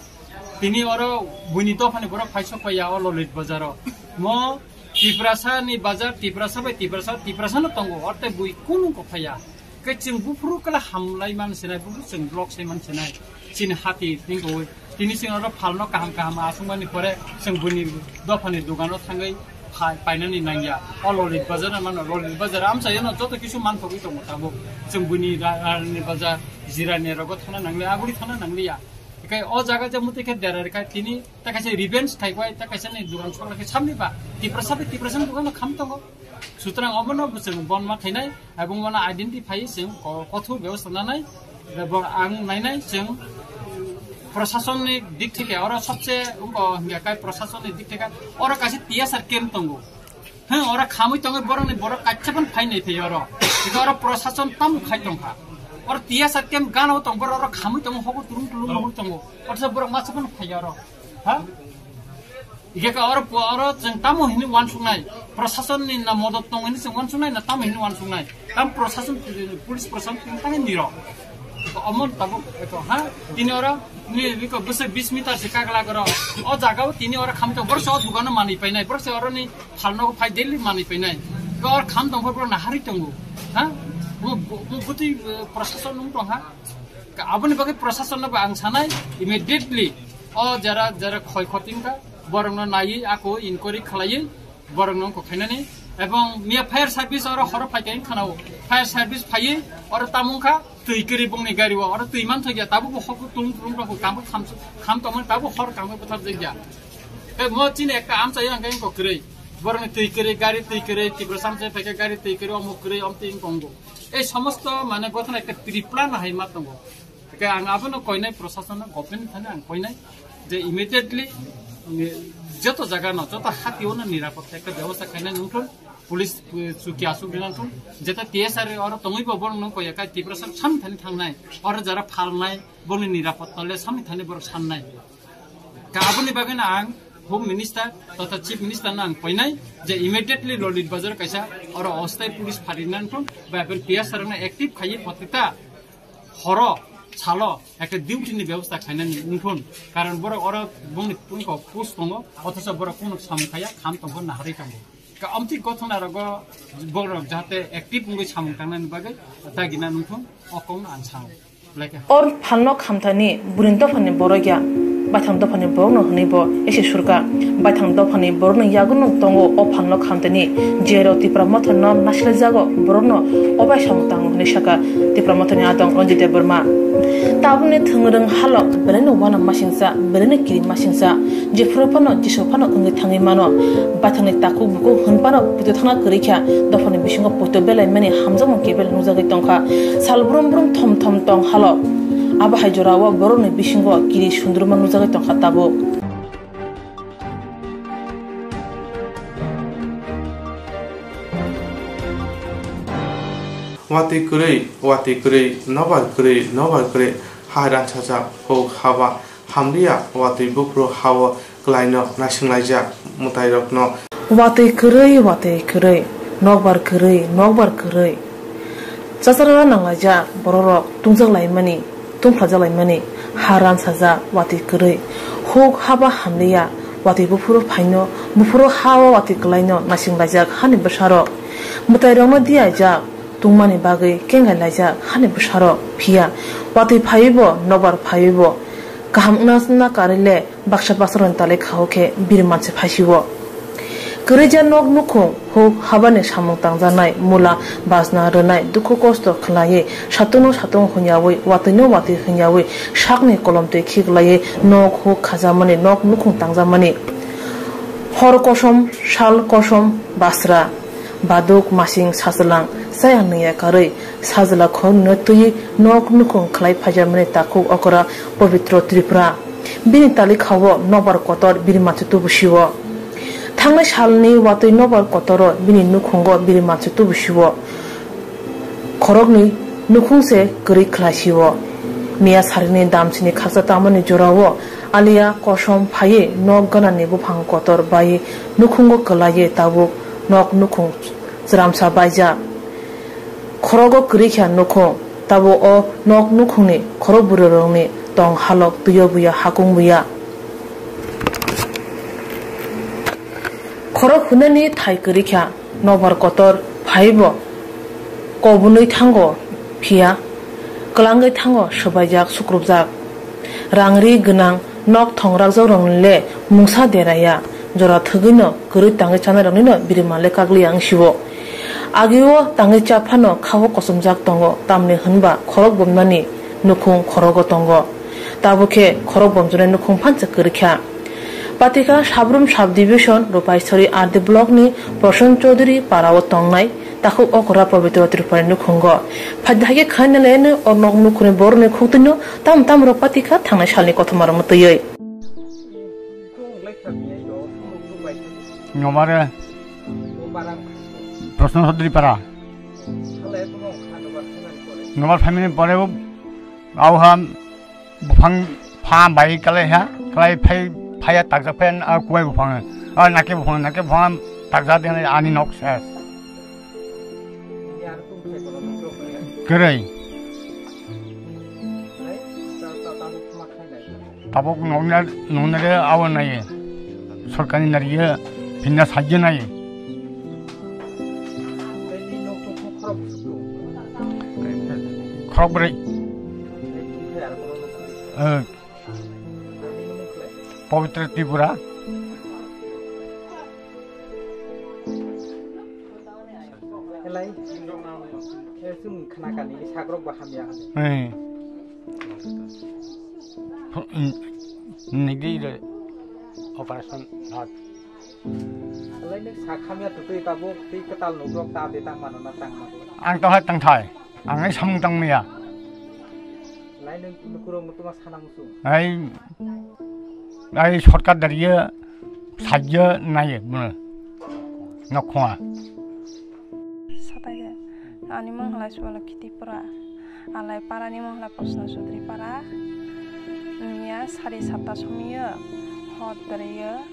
Tini oro buini dophani borok phaisok phaiya o Lolit Bazaro. Mo Tiprasa ni bazar, Tiprasa bai Tiprasa, Tiprasa no tongo, orte bui kunu ko phaiya. Khe chwng buphuru kala hamlai man sinai, buphuru chwng block sai man sinai. Chini hati tingkoi. Tini chwng oro phalno kaham kaham aswk mani pore chwng buini dophani dogano thangwi phai, painani nangya. O Lolit Bazar no mano, Lolit Bazar amchaio no joto kisu manthogwi tongo tabuk. Chwng buini ra-, rani bazar, jirani rogo thana nangliya, aguri thana nangliya. Hinkhe o jaga je muti khe dera rikha tini ta kaisa revenge khai bai ta kaisa ni dugan sokla khe samni ba Tiprasa bai Tiprasa ni dugan kham tongo. Sutrang obono bwswng bon ma khainai, ebong bono identify chwng ko-, kothok bebostha nanai. Ebong ang nainai chwng prashason ni dik theke oro sobse wngkha hingkha kai prashason ni dik theke oro kaisa T S R camp tongo. Hwng, oro khamwi tongwi borokni borok kaisa phano phai nai phai oro. Eko oro prashason tamo khai tongkha. Oro T S R camp gana o tong borok oro khamwi tongo, hobo tulung tulung nugwi tongo. Oro borok masa phano phai oro. Ha? Eko oro po-, oro chwng tamo hini wansuknai. Prashason ni na modot tong hini chwng wansuknai, na tamo hini wansuknai. Tam prashason, police prashason tini tangwi niro. Omon tabuk eko, ha? Tini oro ni biko bwswk bis meter se kagla goro. O jaga o tini oro khamto borok se o dogano manwi painai. Borok se oro ni phalno phai daily manwi painai. Ko or kham tong phor na hari tongo. Ha? Bo, bo, bo butwi, eh, prashason nung tong ha. Ka aboni bagwi prashason no ba ang sanai immediately. O jara, jara khoi khoting ka. Borokno naiwi ako inquiry khlaiwi borokno wngkha khainani. Ebong miya fire service oro horo phaikha wng khanao. Fire service phaiwi oro tamung kha twi kwrwi bongni gari o. Oro twi manthokya tabuk bo hok tung tung rok kam kham kham tongmani tabuk hor kam bwthar jakya. Tei mo chini ekta amchai ang khe wngkha kwrwi. Borokni twi kwrwi gari twi kwrwi Tiprasa amchai phaikha gari twi kwrwi omo kwrwi omtwi wng tongo. Ei somosto mane gothana ekta pre-plan hai ma tongo. Hingke ang abono koinai, prosasonno, government thani ang koinai je immediately, mm, joto jaga no, joto hati o no nirapotta ekta bebosta khainai nungthun, police, eh, chuki asuk rinang thun, jeta T S R oro tongwi bo borok nung koya kai Tiprasa sam thani thangnai, oro jara phalnai, boni nirapotta le sam thani borok sannai. Ka aboni bagwi no ang Home Minister totha Chief Minister no ang koinai je immediately Lolit Bazar kaisa oro ostai police pharinang thun, ba T S R no active khaiwi phatita horo salo ekta duty ni bebosta khainani wngthun, karon borok oro bongni tungko post tongo, othocho borok kunu samung khaya, kham tongkho naharwi tongo. Ka amtwi gothona rogo borok jahate active wngwi samung tangnani bagwi dagina wngthun, o kokno ang sango. Belai khe. Or phalno khamtani buini dophani borok ya, baithang dophani borokno hwnwi bo ese surka. Baithang dophani borokni yaguno tongo o phalno khamtani, jerok Tipra Mothano nasilaijago, borokno obai samung tango hwnwi saka Tipra Mothani adong Ranjit Debbarma. Tabukni thwngwrwng halok belaino uanamasingcha, belaino kirimasingcha, jephuru phano, jesa phano wngwi thangwi mano. Baithangni takhuk bukhuk hwn phano poito thangna kwrwi kha, dophani bisingo poito belaimani hamjakmung kebel nukjagwi tongkha. Sal brum brum thom thom tong halok. Abo hai jorao borokni bisingo kiri sundruma nukjagwi tongkha tabuk. Watwi kwrwi, watwi kwrwi, nokbar kwrwi, nokbar kwrwi, ha ransajak, huk haba, hamliya, watwi buphuru ha-o kwlaino naisinglaijak mwtairokno. Watwi kwrwi, watwi kwrwi, nokbar kwrwi, nokbar kwrwi. Chachara nanglaijak bororok tungjaklaimani, tungphlajaklaimani, ha ransajak watwi kwrwi. Huk haba hamliya, watwi buphuru phaino, buphuru ha-o watwi kwlaino naisinglaijak hani bwsarok. Mwtairokno diyaijak tungmani bagwi kengai laijak hani bwsarok. Phiya watwi phaiwi bo, nokbar phaiwi bo, kaham wngna wngna karwi le baksa baksa rokni talai kha-o khe biri mansi phaisi-o. Kwrwija nok nukhung, huk habani samung tangjaknai, mula bajna rwnai, dukhu kosto khlaiwi, satungno satung hwnyawi, watwino watwi hwnyawi, sakni kolomtwi khiklaiwi, nok huk khajakmani, nok nukhung tangjakmani. Hor kosom, sal kosom, basra, baduk, masing, sajwlang, chaya nungya karwi, sajwla khoroknwino twiwi nok nukhung khlai phaijakmani takhuk okra Pobitro Tripura. Bini talikhao nokbar kotor biri mansi tubu si-o. Thangnai salni watwi nokbar kotoro bini nukhungo biri mansi tubu si-o. Khoroknwi nukhung se kwrwi khlai si-o. Miya sarini damsini khaksa tamani jorao aliya kosom phaiwi nok ganani buphang kotor bai nukhungo kwlaiwi tabuk nok nukhung chwramsa baijak. Khorogo kwrwi kha nukhung, tabuk o nok nukhungni khorok bwrwirokni tong halok twiyo buya hakung buya. Khorok hwnani thai kwrwi kha, nokbar kotor phaibo kobunwi thango phiya, kwlangwi thango swbaijak sukrubjak. Rang ri gwnang nok thong rakjakrokni le mungsa deraya, jora thwgwino kwrwi tangwi chanairoknino biriman le kakliya wng si-o. Agio tangwi cha phano khao kochomjak tongo, tamni hwnba khorok bomnani nukhung khorogo tongo. Tabuk khe khorok bomjaknai nukhung phansa kwrwi kha. Patikha Sabrum Sub Division, Rupaisori R D Block ni Proson Chaudhary parao tongnai takhuk okra Pabitra Tripurani nukhungo. Phaidi hai khe khaina leno o nok nukhungni borokni khuktwino tam tam rok patikha thangnai salni kothoma rokno twiwi. Nomare Proson Chaudhary para. Nomar family pore o Auha buphang pha bai kalai ha, kalai phai, phaiya takjak phai a kuai buphang, a nake buphang, nake buphang takjak de ani nok ses. Kwrwi. Tabuk nokna, nokna de awa nai. Sorkar ni nari ye, pinna sajya nai. Khorok bwrwi. Eh, Pabitra Tripura. Chwng khna kha nini sakrok bo hamya hwnwi. Eh. Nigdi re operation hat. Alai nwng sak hamya twtwi tabuk twi kwtal nukrok ta de tang mano na tang mano. Ang to hai tang thai. Ang ai samung tang maya. Lai nwng nukurok no tuma sana musu. Ai, ai sorkar dariya sajya naiye mano. Nokhwa. Satai de. Ani mung halai Subalokhi Tripura. Alai para ni mung halai Prasna Chaudhary para. Miya sari satta somiyo hot dariyo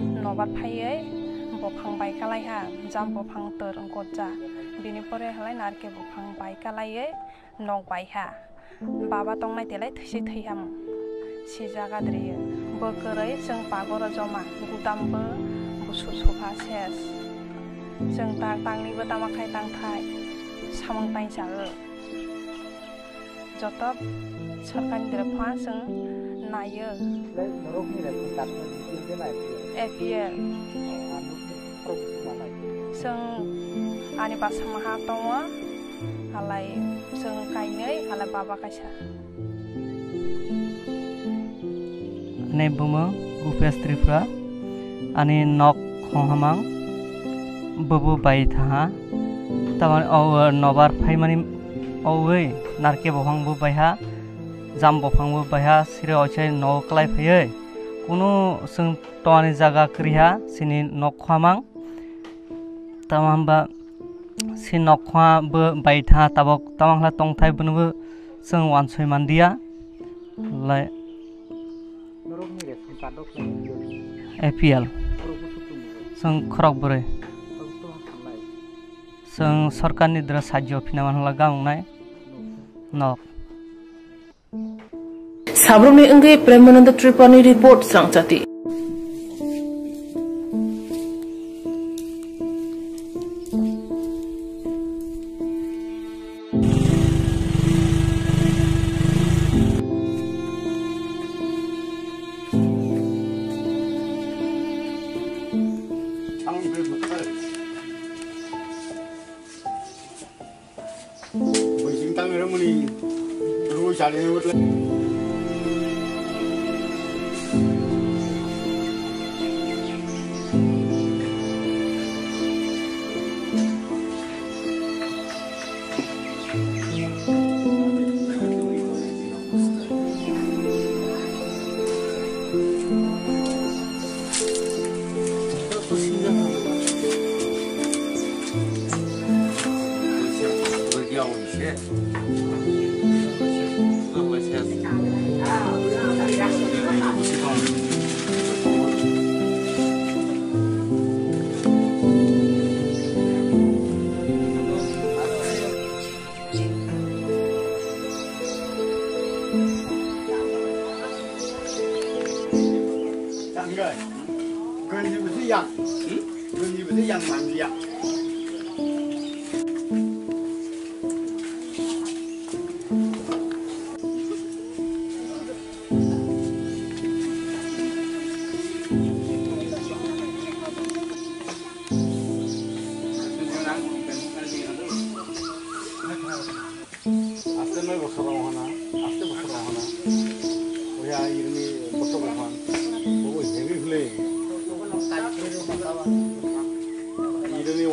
nobar phaiwi bophang bai kalai ha, jam bophang tor gotja. Bini pore halai narke bophang bai kalaiwi nok bai ha. Baba tongnai telai thwisi thwi ham. Si jaga dri. Bo kwrwi chwng pagoro joma. Gudam bo busu sopha ses. Chwng tak tangni bo tama khai tang thai. Samung tain sa o. Joto sorkar ni dre pha chwng naio. Norok ni ration card no detail de nai. A P L. Chwng ani basa maha tongo. Halai chwng kainwi, halai baba kaisa. Ani bumung Bhupesh Tripura, ani nok Khonghamang, bubu bai thaha, tamani o nobar phaimani owi narke bophang bo baiha, jam bophang bo baiha, sire ochai no kwlai phaiwi, kunu chwng tongani jaga kwrwiha, chini nok Khonghamang, tamo hwnba. Si nokha bo bai tha tabok tamo hwnla tongthai bono bo chwng wansoi mandiya. Lai Norokni ration card rok A P L. Borok busu tongmani. Chwng khorok bwrwi. Tabuk to thangnai. Chwng sorkarni dra sajyo phina man hwnla gamungnai. Nok. Nok. Sabrumni wngwi Premananda Tripurani report srangchati. Bising tang ero muni rui sari ni utle. Tanggai. Ganji besi yang. Hmm? Ganji besi yang mandi ya. Aste noi bosor rok hana, aste bosor rok hana. Oya irni bosor rok han. Bobo heavy hwle. Irni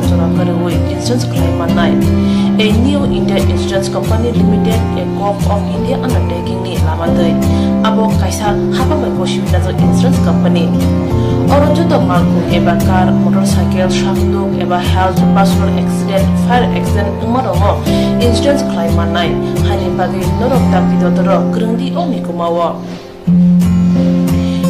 jora kwrwi insurance khlai mannai. A New India Insurance Company Limited, a Gov of India undertaking ni lama twi abo kaisa hapha bai gosimi najak insurance company. Oro joto malkhung eba car, motorcycle, sakduk eba health, personal accident, fire accident wngma rokno insurance khlai mannai. Haini bagwi norok dakti dotoro kwrwngdi o mikumao.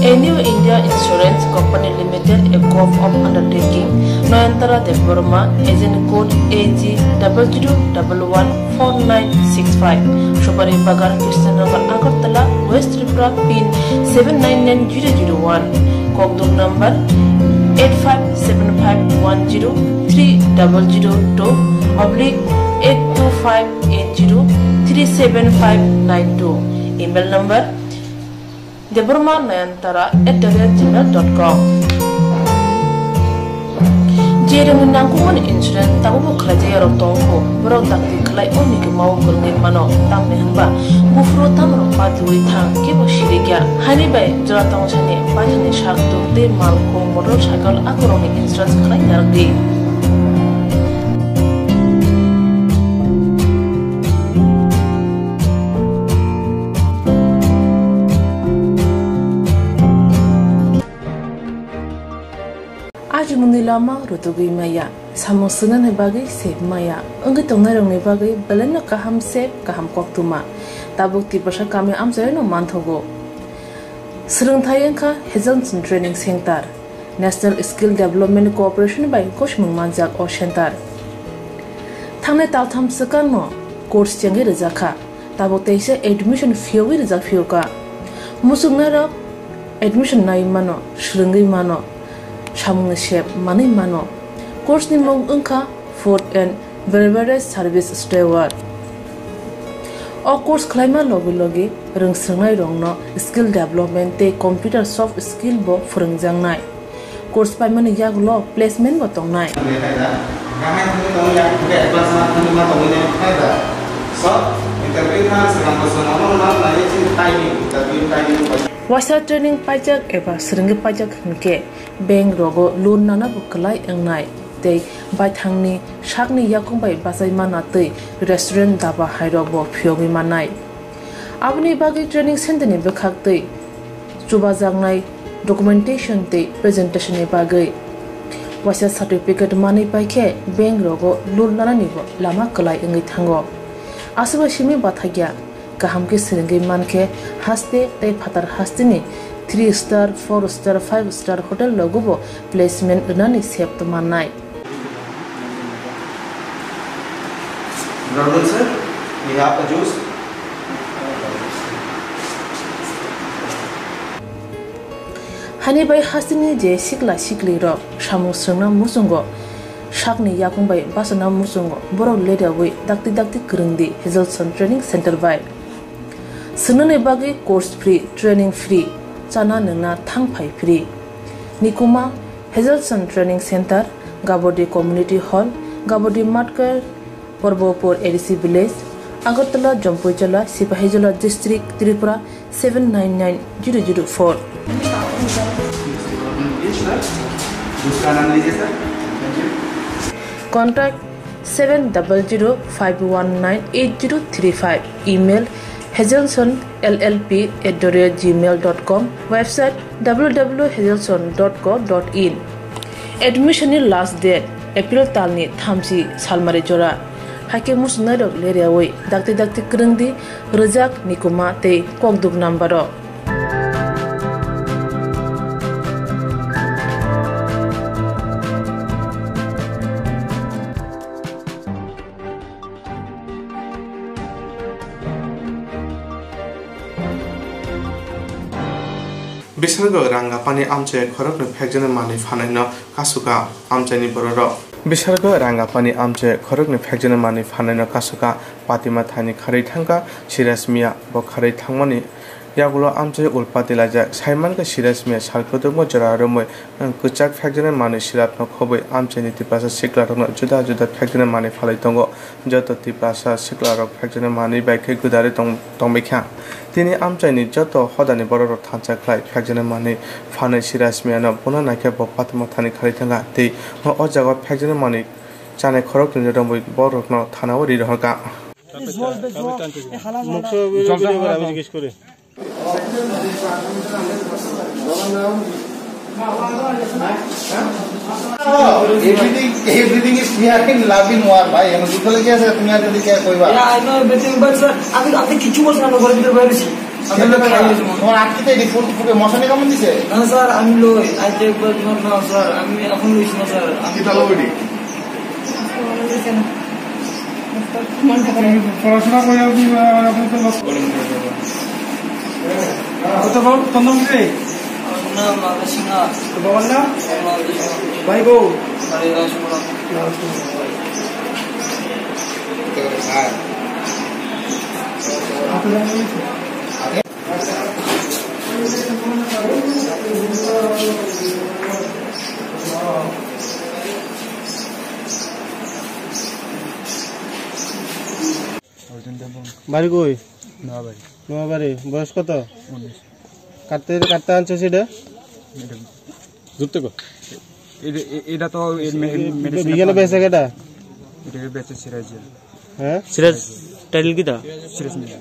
A New India Insurance Company Limited, a Gov of undertaking, Nayantara Debbarma, agent code A G double zero double one four nine six five, Supari Bagan, Krishnanagar, Agartala, West Tripura, pin seven nine nine zero zero one, Kokduk number eight five seven five one zero three double zero two oblique eight two five eight zero three seven five nine two, email number debbarma nayantara at the rate gmail dot com. Je rwngni nangkukmani insurance tabukbo khlaijak yarok tongkho, borok dakti khlai o mikimao kwrwngwi mano, tamni hwnba buphuru tamrok patiui thang kebo sirikya. Haini bai jora tongthani paithani sak tuk tei malkhung motorcycle akorokni insurance khlai narwkdi. Ajimungni lama rutugwi maya, samung swngnani bagwi sep maya, wngwi tongnairokni bagwi belaino kaham sep, kaham koktwma. Tabuk Tiprasa kami amchaino manthogo. Swrwngthai wngkha Hazelson Training Center, National Skill Development Corporation bai gosimung manjak o center. Thangnai taltham swkangno course chengwi rwjakha. Tabuk teisa admission phiyogwi rijak phiyokha. Muchungnairok admission nai mano, swrwngwi mano, samungni sep manwi mano. Course ni mung wngkha Food and Beverage Service Steward. O course khlaima logi logi rwngswrwngnairokno skill development tei computer soft skill bo phwrwngjaknai. Course paimani yagulo placement bo tongnai. Waisa training paijak eba swrwngwi paijak hwnkhe bank rogo loan nana bo kwlai wngnai tei baithangni sakni yakung bai bachai mana tei restaurant daba hairok bo phiyogwi mannai. Aboni bagwi training center ni bwkhak tei chubajaknai documentation tei presentation ni bagwi waisa certificate manwi paikhe bank rogo loan nanani bo lama kwlai wngwi thango. Aswk bai simi bathakya kaham khe swrwngwi mankhe haste tei phatar hasteni three star, four star, five star hotel rogo bo placement rwnani sep mannai. Good afternoon, sir. We have a juice. Hani bai hasteni je sikla sikli rok samung swrwngna muchungo, sakni yakung bai bachana muchungo, borok leryawi dakti dakti kwrwngdi Hazelson Training Center bai. Swngnani bagwi course free, training free, chana nwngna thang phai free. Nikuma, Hazelson Training Center, Gabodi Community Hall, Gabodi Matkar, Porbopur A D C Village, Agartala, Jampuijala, Sipahijola District, Tripura seven nine nine zero zero four. Contact seven double zero five one nine eight zero three five. Email, hazelson L L P at the rate gmail dot com. Website, W W W hazelson dot co dot in. Admission ni last date April talni thamchi salmari jora. Haikhe muchungnairok leryawi dakti dakti kwrwngdi rwjak Nikuma tei kokduk number o. Bisargo Rangapani amchai khoroknwi phekjaknai manwi phanaino kasuka amchaini bororok. Bisargo Rangapani amchai khoroknwi phekjaknai manwi phanaino kasuka Patima thani kharwi thangkha Siraj Miya. Bo kharwi thangmani yagulo amchai ulpati laijak. Saimankha Siraj Miya sal kuturmo jora romwi kwchak phekjaknai manwi Sirajno khobwi amchaini Tiprasa siklarokno juda juda phekjaknai manwi phalwi tongo. Joto Tiprasa siklarok phekjaknai manwi bai khe gwdari tong-, tongbaikha. Tini amchaini joto hodani bororok thansa khlai phekjaknai manwi phanwi Siraj Miyano buna naikhe bo Patima thani kharwi thangkha tei o jaga phekjaknai manwi Chanai khorok twngjak rwngwi borokno thanao ri rohorkha. Everything, everything is clear in love in war, bhai. Hema dukh lagi ase, tumhe to dikhe koi baat. Yeah, I know everything, but sir, আমি, আপনি কিছু বলছেন না, ঘরের ভিতরে বাইরে ছি। আমি তো খাই হয়েছি, মনে হয়। তোমার আটকে তো এই ফুল ফুটে মশা নিয়ে কামড় দিছে? না, স্যার, আমি লই। I take, but not now, sir, আমি এখন লইছি না, স্যার। আমি কিতা লই? পড়াশোনা করে আপনি, আহ, আপনি তো নষ্ট করে দেবেন। আচ্ছা, বাবু, তোর নাম কি রে? আমার নাম মালদা সিংহ। তোর বাবার নাম? মালদা সিংহ। ভাই বউ? বাড়ি রাজপুরা। রাজপুরা। বাড়ি কই? নোয়াবাড়ি। নোয়াবাড়ি। বয়স কত? উনিশ। কাটতে, কাটতে আনছো সেটা? এটা ঘুরতে কো? এ-, এ-, এটা তো এ মে-, এ মেডিসিন বিজ্ঞানে পাওয়া বেঁচে যায়। কেটা? এটা বেঁচে সিরাজ। হ্যাঁ? সিরাজ টাইটেল কিতা? সিরাজ মিয়া।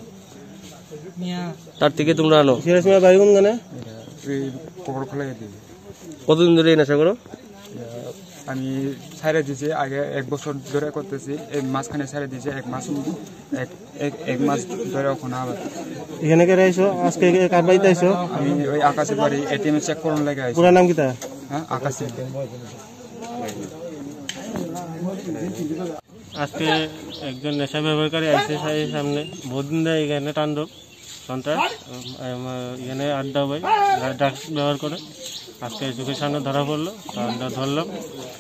তার থেকে তোমরা আনো? সিরাজ মিয়া বাড়ি কোন গানে? এটা এই কবর খোলা দিয়ে। কতদিন ধরে এই নেশা করো? আমি ছাইড়া দিছি আগে এক বছর ধরে করতেছি, এই মাঝখানে ছাইড়া দিছি এক মাস, এক, এক, এক মাস ধরে এখন আবার। এখানে কে আইছো? আজকে কে কার বাড়িতে আইছো? আমি ওই আকাশে বাড়ি এটিএম চেক করার লাগে আইছি। পুরা নাম কিতা? হ্যাঁ, আকাশে। আজকে একজন নেশা ব্যবহারকারী আইছে সাই সামনে, বহুত দিন ধরে এখানে তাণ্ডব। সন্ত্রাস, উম, উম, এখানে আড্ডা হয়, ড্রাগস ব্যবহার করে। আজকে চোখের সামনে ধরা পড়লো, তো আমরা ধরলাম,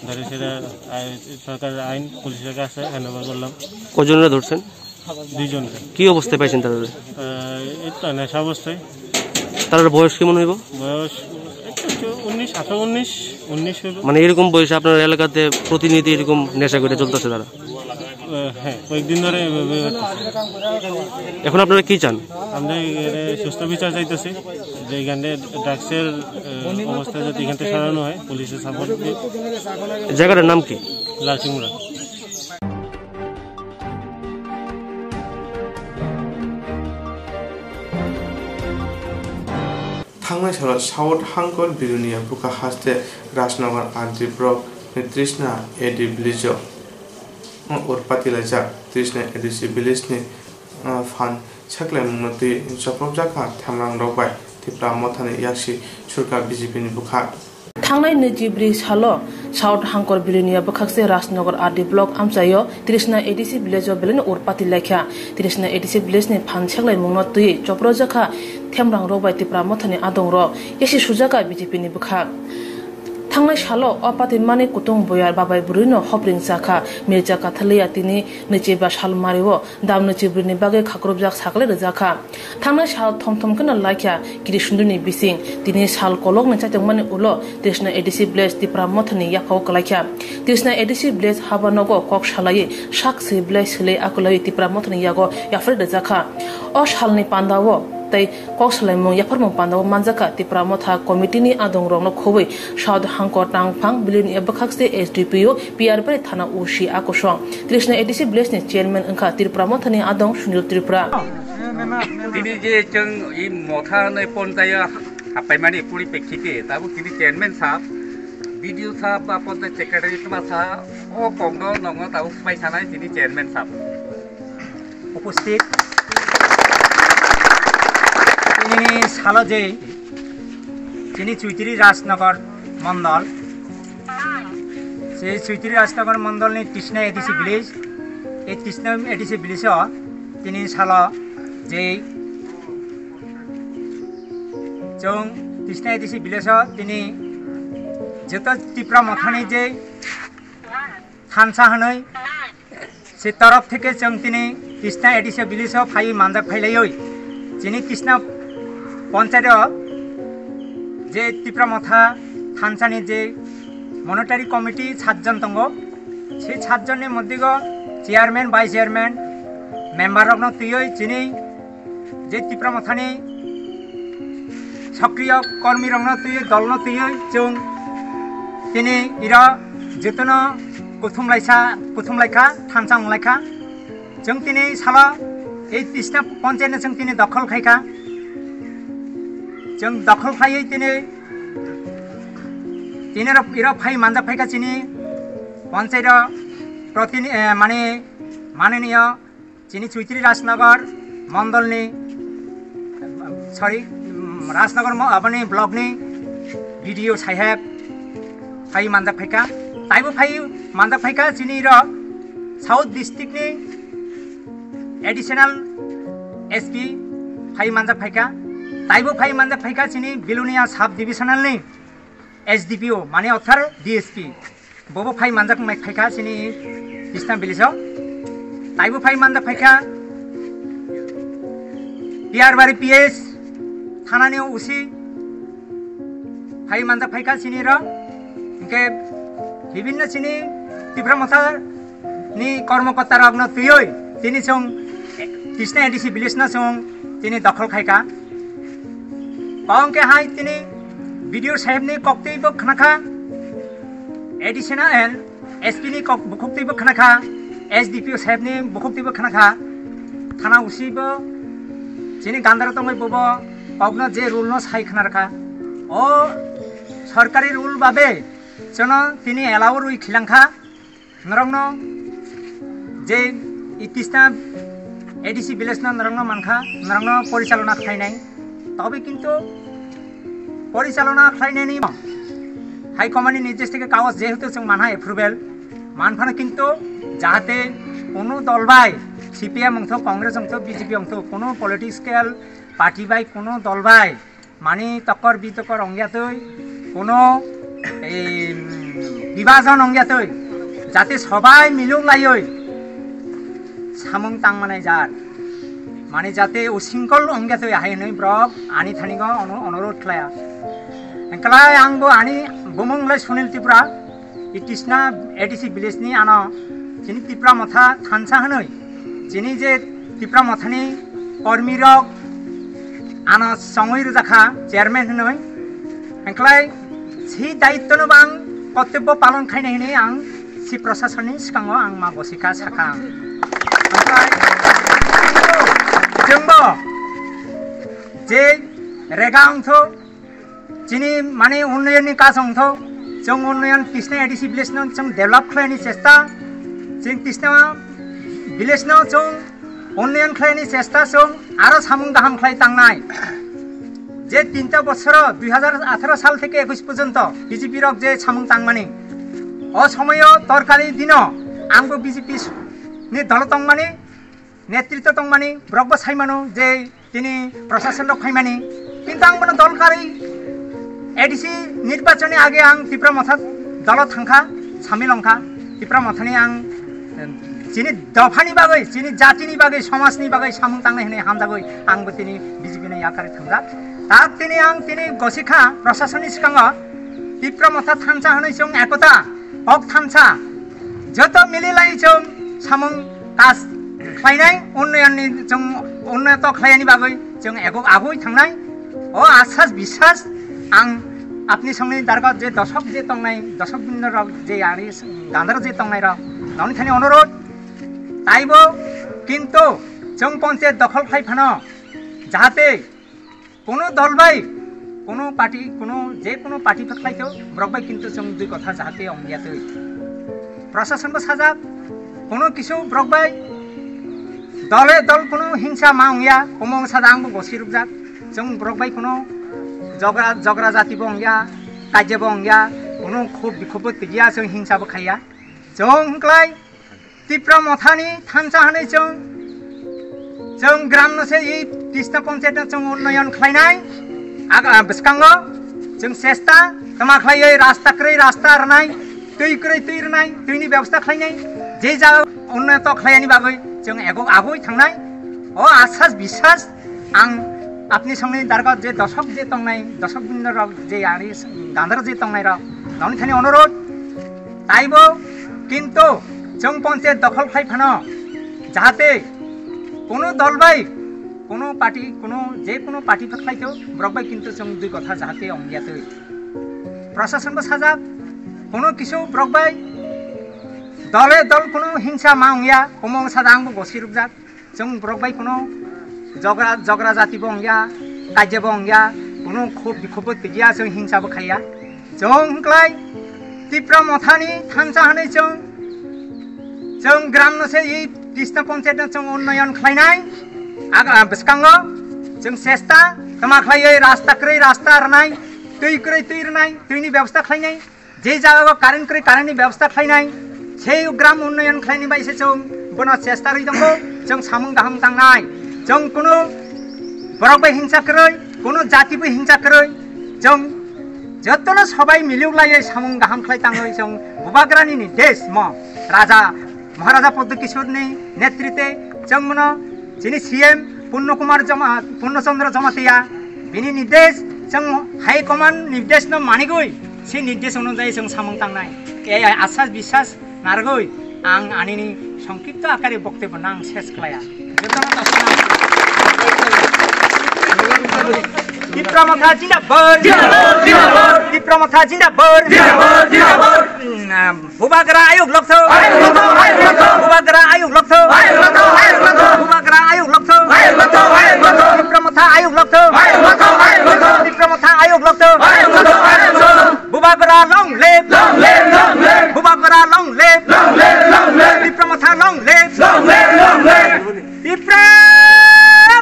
ধরে সেটা আই-, সরকারের আইন, পুলিশের কাছে হ্যান্ডওভার করলাম। কজনরা ধরছেন? দুইজনকে। কি অবস্থায় পাইছেন তারা? আহ, এই তো নেশা অবস্থায়। তার বয়স কেমন হইব? বয়স একটু উনিশ, আঠারো, উনিশ, উনিশ হইব। মানে এরকম বয়সে আপনার এলাকাতে প্রতিনিয়ত এরকম নেশা করে চলতেছে তারা? আহ, হ্যাঁ, কয়েকদিন ধরে এভাবে হচ্ছে। এখন আপনারা কি চান? আমরা এখানে সুস্থ বিচার চাইতেছি, যে এখানে ড্রাগসের, আহ, অবস্থা যদি এখান থেকে সরানো হয়, পুলিশের সাপোর্ট দিয়ে। জায়গাটার নাম কি? লালসিংড়া। Thangnai salo South Hangkor Bilonia bwkha haste Rajnagar R D block ni Trishna A D village o, uh, urpati laijak. Trishna A D C village ni, uh, phan seklaimungno twi chopropjak kha Themrang rok bai Tipra Mothani yaksi surkar B J P ni bwkha. Thangnai nwichibrwi salo South Hangkor Bilonia bwkhakse Rajnagar R D block amchaio Trishna A D C village o belai no urpati laikha. Trishna A D C village ni phan seklaimungno twiwi chopropjak kha Themrang rok bai Tipra Mothani adong rok, yasi sujak kha B J P ni bwkhak. Thangnai salo o pati mani kutung boyar babai bwrwi no hopring cha kha, mircha kathaliya tini nwichiba sal mario dam nwichibrwi ni bagwi khakrupjak saklai rwjak kha. Thangnai sal thom thom kheno laikha kiri sunduni bising, tini sal kolokni chaitokmani ulo Trishna A D C village Tipra Mothani yaphao kwlaikha. Trishna A D C village haba nogo kok salaiwi sak swi belai swlai akwlaiwi Tipra Mothani yago yapharwi rwjakha. O salni pandao tei kok salaimung yapharmung pandao manjakha Tipra Motha committee ni adong rokno khobwi South Hangkor Tangphang Bilonia bwkhakse S D P O P R Bari thana O C a kosong. Trishna A D C village ni chairman wngkha Tipra Mothani adong Sunil Tripura. Tini je chwng i motha nai ponchaya hapaimani poripekkite tabuk tini chairman sahab, B D O sahab ba ponchayat secretary tma sa o kokno nongo tabuk pai sanai tini chairman sahab. Upasthit tini salo je tini Chuitiri Rajnagar Mondol, se Chuitiri Rajnagar Mondol ni Tisna A D C village, ei Tisna A D C village o tini salo je chwng Tisna A D C village o tini joto Tipra Mothani je thansa hwnwi se torof theke chwng tini Tisna A D C village o phaiwi manjak phailaiwi chini Tisna ponchayat o je Tipra Motha thansani je monitoring committee satjon tongo, se satjonni moddego chairman, vice chairman, member rokno twiwi chini je Tipra Mothani sokriyo kormi rokno twiwi, dolno twiwi chwng tini iro jotono Kuthum laisa, kuthum laikha, thansa wng laikha. Chwng tini salo ei Tisna panchayat no chwng tini dokhol khaikha. Chwng dokhol khaiwi tini, tini ro, iro phai manjak phaikha chini panchayat o protini-, eh, mane, mananiyo chini Choitri Rajnagar mondolni, sorry, mm, Rajnagar mo-, aboni blockni B D O saheb phai manjak phaikha. Taibo phai manjak phaikha chini ro South District ni Additional S P phai manjak phaikha. Taibo phai manjak phaikha chini Belonia Sub Divisional ni S D P O, mane orthat D S P. Bobo phai manjak mai phaikha chini Tisna village o. Taibo phai manjak phaikha P R Bari P S thanani O C phai manjak phaikha chini ro. Hingke bibinno chini Tipra Motha ni kormokorta rokno twiwi tini chwng Tisna A D C village no chwng tini dokhol khaikha. Bongke hai tini B D O saheb ni koktwi bo khnakha, additional S P ni kok-, bukhuktwi bo khnakha, S D P O saheb ni bukhuktwi bo khnakha, thana O C bo chini gandaro tongwi bobo kokno je rule no sai khna rwkha. O sorkari rule babe chwngno tini allow rwi khilangkha. Norokno je i Tisna A D C village no norokno mankha, norokno porichalona khlainai. Tobe kintu porichalona khlainani High Command ni nirdesh theke kagoj jehetu chwng manha approval, manphano kintu jahate kono dol bai C P M wngthok, Congress wngthok, B J P wngthok, kono political party bai kono dol bai mani tokor bitokor ongya twi, kono, ei, bibajon ongya twi, jate sobai milung laiwi samung tang manai jar. Mani jate usingkol ongya twi hai hinwi borok ani thani go ono-, onorot khlaya. Hingkhlai ang bo ani bumung lai Sunil Tripura. I Tisna A D C village ni ano chini Tipra Motha thansa hwnwi, chini je Tipra Mothani kormi rok ano songwi rwjakha chairman hwnwi, hingkhlai si daitto no bang kortobbo palon khainai hwnwi ang si prasasonni swkango ang ma bosikha sakha. Hingkhlai chwngbo je rega wngtho, chini mane unnoyonni kaj wngtho, chwng unnoyon Tisna A D C village no chwng develop khlaini chesta, chwng Tisna village no chwng unnoyon khlaini chesta, chwng aro samung gaham khlai tangnai. Je tinta bosoro dui hajar atharo sal theke ekush porjonto B J P rok je samung tangmani, o somoyo torkali dino angbo B J P ni dolo tongmani, netritto tongmani, borokbo saimano je tini prasasonrok phaimani, kintu ang bono dol karwi A D C nirbachonni age ang Tipra Motha dolo thangkha, samil wngkha. Tipra Mothani ang, em, chini dophani bagwi, chini jatini bagwi, somajni bagwi samung tangnai hwnwi hamjagwi ang bo tini B J P ni yakarwi thangjak. Tak tini ang tini gosikha prasasonni swkango Tipra Motha thansa hwnwi chwng ekota, kok thansa, joto mili lai chwng samung kaj khlainai, unnayonni chwng unnoto khlaiyani bagwi chwng ego agoi thangnai. O asas bisas ang apni songni dargo je dosok je tongnai, dosok bindo rok je ani gandar je tongnai rok, noni thani onorot taibo kintu chwng ponchayat dokhol khlai phano jahate kono dol bai, kono party, kono je kono party phaklaito, borok bai kintu chwng dui kotha jahate ongya twi. Prashason bo sajak, kono kisu borok bai dole dol kono hingsa ma ongya, omo wngsa da ang bo gosi rukjak. Chwng borok bai kono jogra, jogra jati bo ongya, kajya bo ongya, kono khub bikhub bo twiya, chwng hingsa bo khaiya. Chwng hwnkhlai Tipra Mothani thansa hwnwi chwng, chwng gram no se i Tisna Panchayat no chwng unnoyon khlainai. Aga, bwskango chwng chesta tama khlaiwi rasta kwrwi rasta rwnai, twi kwrwi twi rwnai, twini bebosta khlainai. Je ja unnoto khlaiyani bagwi chwng ego agoi thangnai. O asas bisas ang apni songni dargo je dosok je tongnai, dosok bindo rok je ani gandar je tongnai rok, noni thani onorot taibo kintu chwng ponchayat dokhol khlai phano jahate kono dol bai, kono party, kono je kono party phaklaito, borok bai kintu chwng dui kotha jahate ongya twi. Prashason bo sajak, kono kisu borok bai Dole dol kuno hingsa ma wngya, omo wngsa da ang bo gosi rukjak. Chwng borok bai kuno jogra, jogra jati bo wngya, kaijya bo wngya, kuno khub bikhub bo twiya, chwng hingsa bo khaiya. Chwng hwnkhlai Tipra Mothani thansa hwnwi chwng, chwng gram no se i Krishna Panchayat no chwng unnoyon khlainai. Aga bwskango chwng chesta tama khlaiwi rasta kwrwi rasta rwnai, twi kwrwi twi rwnai, twini bebosta khlainai. Je jaga o current kwrwi current ni bebosta khlainai, sei gram unnoyon khlaini bai se chwng bono chesta rwi tongo, chwng samung kaham tangnai. Chwng kuno borok bai hingsa kwrwi, kuno jati bai hingsa kwrwi, chwng jotono sobai miliuk laiwi samung kaham khlai tangwi chwng Bubagrani ni desh mo Raja Maharaja Padma Kishore ni netritwe chwng bono chini C M Purno Kumar Jama-, Purno Chandra Jamatia bini nirdesh chwng High Command nirdesh no manigwi se nirdesh onujai chwng samung tangnai. Ei asas biswas nargwi ang anini songkipto akare boktobyo nang ses khlaiya. Jotono tasana Tipra Motha jindabad! Jindabad! Jindabad! Tipra Motha jindabad! Jindabad! Jindabad! Bubagra ayuk lokthok. Ayuk lokthok, ayuk lokthok. Bubagra ayuk lokthok. Ayuk lokthok, ayuk lokthok. Bubagra ayuk lokthok. Ayuk lokthok, ayuk lokthok. Tipra Motha ayuk lokthok. Ayuk lokthok, ayuk lokthok. Tipra Motha ayuk lokthok. Ayuk lokthok, ayuk lokthok. Bubagra long live. Long live, long live. Bubagra long live. Long live, long live. Tipra Motha long live. Long live, long live. Tipra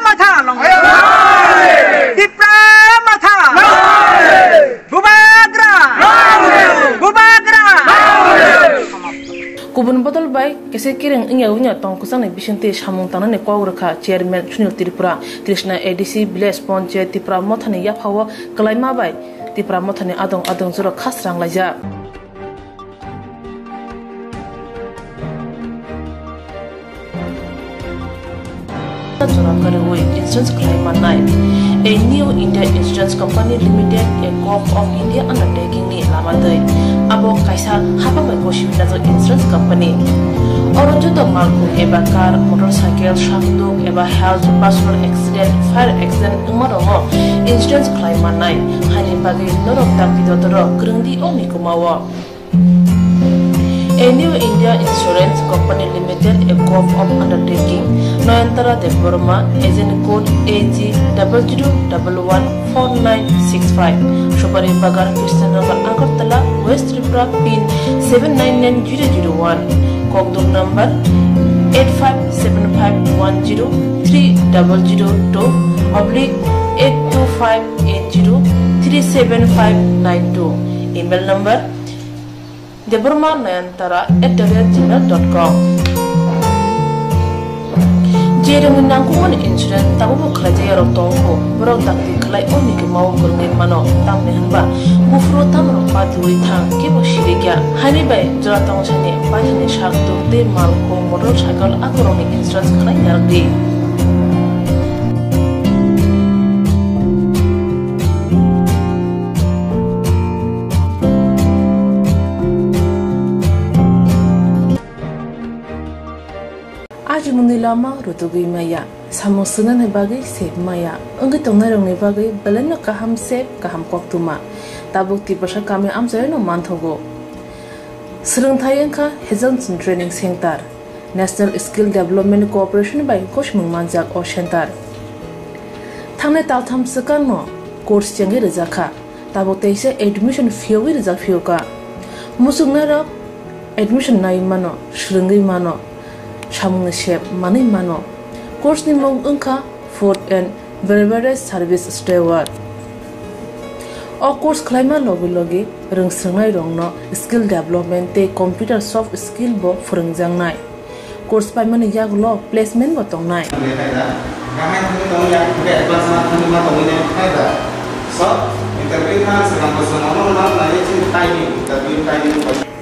Motha long live. Tipra Motha. Bubagra. Bubagra. Kubun bodol bai kese kereng wngya wngya tong kwchangni bisingtwi samung tangnani kok rwkha Chairman Sunil Tripura. Krishna A D C Village Panchayat Tipra Mothani yaphao kwlaima bai Tipra Mothani adong adong jora khasrang laijak. Jora kwrwi insurance khlai mannai. A New India Insurance Company Limited, a Gov of India undertaking ni lama twi. Abo kaisa hapang bai gosibinajak insurance company. Oro joto malkhung eba car, motorcycle, sakduk eba health, personal accident, fire accident wngma rokno insurance khlai mannai. Haini bagwi norok dakti dotoro kwrwngdi o mikuma o. A New India Insurance Company Limited, a Gov of Undertaking, Nayantara Debbarma, agent code A G double zero double one four nine six five, Subari Bagan, Krishnanagar, Agartala, West Tripura, pin seven nine nine zero zero one, kokduk number eight five seven five one zero three double zero two oblique eight two five eight zero three seven five nine two, email number Debbarma Nayantara at the rate gmail dot com. Je rwngni nangkukmani insurance tabukbo khlaijak yarok tongkho, borok dakti khlai o mikuma o kwrwngwi mano, tamni hwnba buphuru tamrok patiwi thang, kebo sirikya. Haini bai jora tongthani paithani sak tuk tei mal khung motor cycle akorokni insurance khlai narwkdi. Ajimungni lama rutugwi maya, samung swngnani bagwi sep maya, wngwi tongnairokni bagwi belaino kaham sep, kaham koktwma. Tabuk Tiprasa kami amchaino manthogo. Swrwngthai wngkha Hazelson Training Center. National Skill Development Corporation bai gosimung manjak o center. Thangnai taltham swkangno course chengwi rwjakha, tabuk teisa admission phiyogwi rwjak phiyokha. Muchungnairok admission nai mano, swrwngwi mano, samungni sep manwi mano. Course ni mung wngkha Food and Beverage Service Steward. O course khlaima logi logi rwngswrwngnairokno skill development tei computer soft skill bo phwrwngjaknai. Course paimani yagulo placement bo tongnai.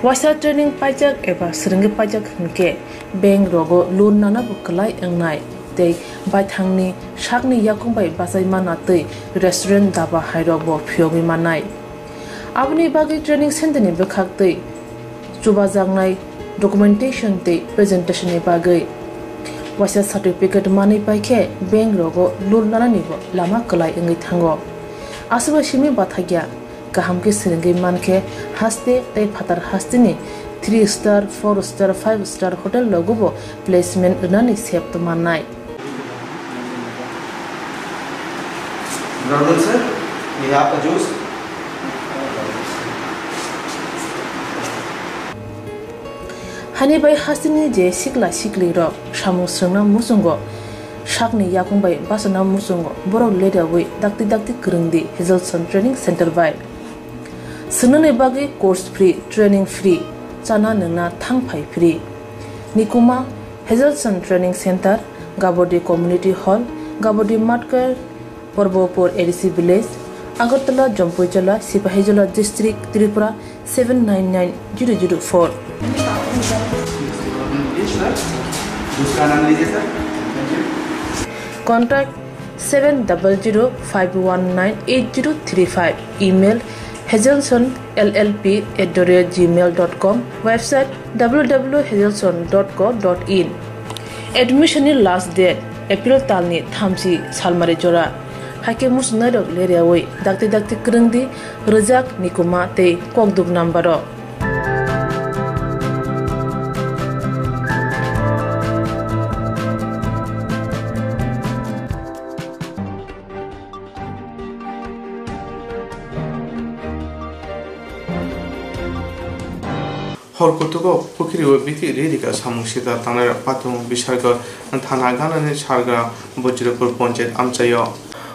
Waisa training paijak eba swrwngwi paijak hwnkhe, bank rogo loan nana bo kwlai wngnai tei baithangni sakni yakung bai bachai mana tei restaurant, daba hairok bo phiyogwi mannai. Aboni bagwi training center ni bwkhak tei chubajaknai documentation tei presentation ni bagwi waisa certificate manwi paikhe bank rogo loan nanani bo lama kwlai wngwi thango. Aswk bai simi bathakya. Kaham khe swrwngwi mankhe haste tei phatar hasteni three star, four star, five star hotel rogo bo placement rwnani sep tongmannai. Good afternoon, sir. We have a juice. Hani bai hasini je sikla sikli rok samung swrwngna muchungo, sakni yakung bai bachana muchungo, borok leriawi dakti dakti kwrwng di Hazelson Training Center bai. Swngnani bagwi course free, training free, chana nwngna thang phai free. Nikuma, Hazelson Training Center, Gabodi Community Hall, Gabodi Matkar, Porbopur A D C Village, Agartala, Jampuijala, Sipahijola District, Tripura seven nine nine zero zero four. Contact seven double zero five one nine eight zero three five. Email hazelson L L P at the rate gmail dot com. Website w w w hazelson dot co dot in. Admission ni last date April talni thamchi salmari jora. Haikhe muchungnairok leriawi dakti dakti kwrwng di, rwjak, nikuma tei kokduk number o. Hor kutugo pukhirwi bithi ri rika samung sita tangnai patung bisargo thana ganani sargra Bojrapur ponchayat amchaio.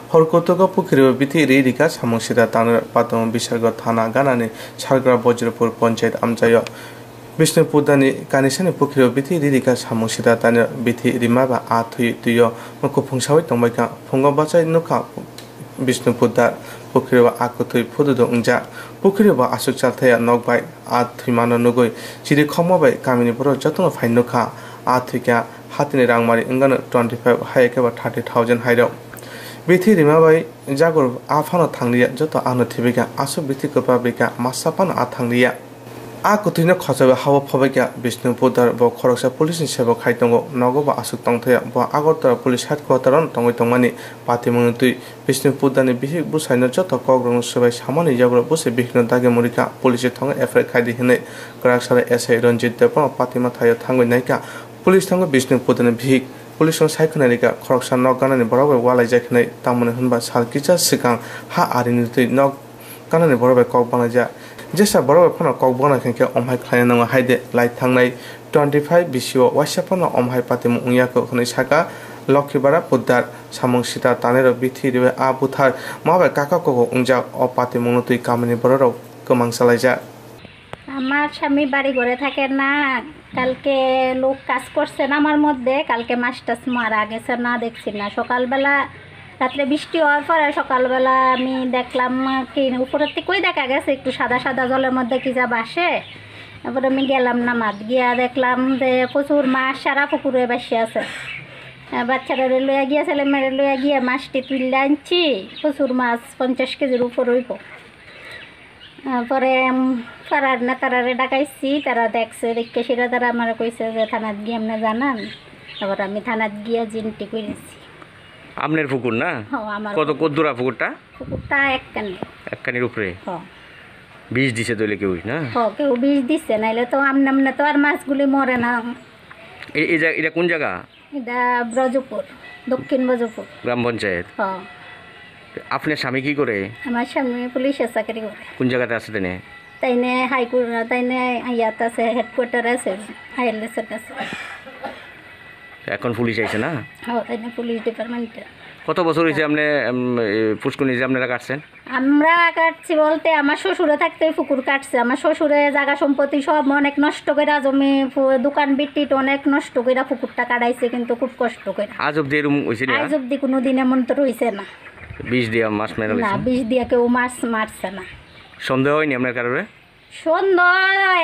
Hor kutugo pukhirwi bithi ri rika samung sita tangnai patung bisargo thana ganani sargra Bojrapur ponchayat amchaio. Bishnu Puddani kanisani pukhirwi bithi ri rika samung sita tangnai bithi rima ba a thwi twiyo kupung sawi tongbaikha. Phungo bachai nukha Bishnu Puddar pukhirwi a kwtwi phududu wngjak. Pukhirwi bo aswk chalthaya nok bai a thwimano nugwi chiri khokma bai kamini borok jotono phai nukha. A thwikha hatini rangmari wngano twenty five hai khe ba thirty thousand hairok. Bithi rima bai jagur a phano thangliya, joto ano thibikha, aswk bithi kwpra bikha, masa phano a thangliya. A kwthwino khochaiwi hao phobaikha Bishnu Puddar, bo khoroksa police ni sebo khai tongo, nogo bo aswk tongthaya, bo Agartala police headquarter o tongwi tongmani. Patimungni twi Bishnu Puddani bihik bwsaino joto kokrokno swbai samani yagulo bwsai bihikno dagi murikha, police thangwi F I R khai di hwnwi kwraksara S I Ranjit Debbarma patima thaio thangwi naikha. Police thangwi Bishnu Puddani bihik police no sai khwnarikha, khoroksa nok ganani borok bai ualaijak hwnwi, tamoni hwnba sal kisa swkang ha arini twi nok ganani borok bai kok banglaijak. Jesa borok bai phano kok bangna khe khe omhai khlaina nango hai de lai thangnai twenty five bisio waisa phano omhai patimung wngya kho hwnwi saka Lokhibara Puddar. Samung sita tanai rok bithi ribai a buthar ma bai kaka koko wngjak, o patimungno twi kamini borok rok kwmang chalaijak. আমার স্বামী বাড়ি ঘরে থাকে না। কালকে লোক কাজ করছে না আমার মধ্যে, কালকে মাছ টাছ মারা গেছে, না দেখছি না। সকালবেলা, রাত্রে বৃষ্টি হওয়ার পরে সকালবেলা আমি দেখলাম কি উপরের থেকেই দেখা গেছে একটু সাদা সাদা জলের মধ্যে কি যা ভাসে। তারপরে আমি গেলাম নামাজ, গিয়া দেখলাম যে প্রচুর মাছ সারা পুকুরে ভাসে আছে। আহ, বাচ্চারা লইয়া গিয়া, ছেলে মেয়েরা লইয়া গিয়া মাছটি তুললে আনছি, প্রচুর মাছ, পঞ্চাশ কেজির উপর হইব। আহ, পরে, উম, পাড়ার নেতারারে ডাকাইছি, তারা দেখছে, দেখে সেটা তারা আমার কইছে যে থানাত গিয়ে আপনি জানান। তারপর আমি থানাত গিয়ে জিনটি করেছি। আপনার পুকুর না? হ্যাঁ, আমার কত, পুকুর। কত দূরা পুকুরটা? পুকুরটা একখানি। একখানির উপরে? হ্যাঁ। বিষ দিছে তাইলে কেউ, না? হ্যাঁ, কেউ বিষ দিছে, নাইলে তো আমনে আমনে তো আর মাছগুলি মরে না। এ-, এই জা-, এটা কোন জায়গা? এটা ব্রজপুর, দক্ষিণ ব্রজপুর। গ্রাম পঞ্চায়েত? হ্যাঁ। আপনার স্বামী কি করে? আমার স্বামী পুলিশে চাকরি করে। কোন জায়গাতে আছে তাইনে? তাইনে হাইকোর্ট, তাইনে ইয়াত আছে, হেডকোয়ার্টার আছে, আইএলএস এর কাছে। এখন পুলিশ আইছে না? হ্যাঁ, তাইনে পুলিশ ডিপার্টমেন্টে। কত বছর হয়েছে আপনি, উম, এ, পুষ্কুনি যে আপনারা কাটছেন? আমরা কাটছি বলতে আমার শ্বশুরে থাকতেই পুকুর কাটছে। আমার শ্বশুরে জায়গা সম্পত্তি সব অনেক নষ্ট কইরা, জমি, ফু-, দোকান বিটিট অনেক নষ্ট কইরা পুকুরটা কাটাইছে, কিন্তু খুব কষ্ট কইরা। আজ অব্দি এরকম হইছে না? আজ অব্দি কোনো দিন এমন তো রইছে না। বিষ দিয়া মাছ মেরা না, হইছে? বিষ দিয়া কেউ মাছ মারছে না। সন্দেহ হয়নি আপনার কারোরে? সন্দেহ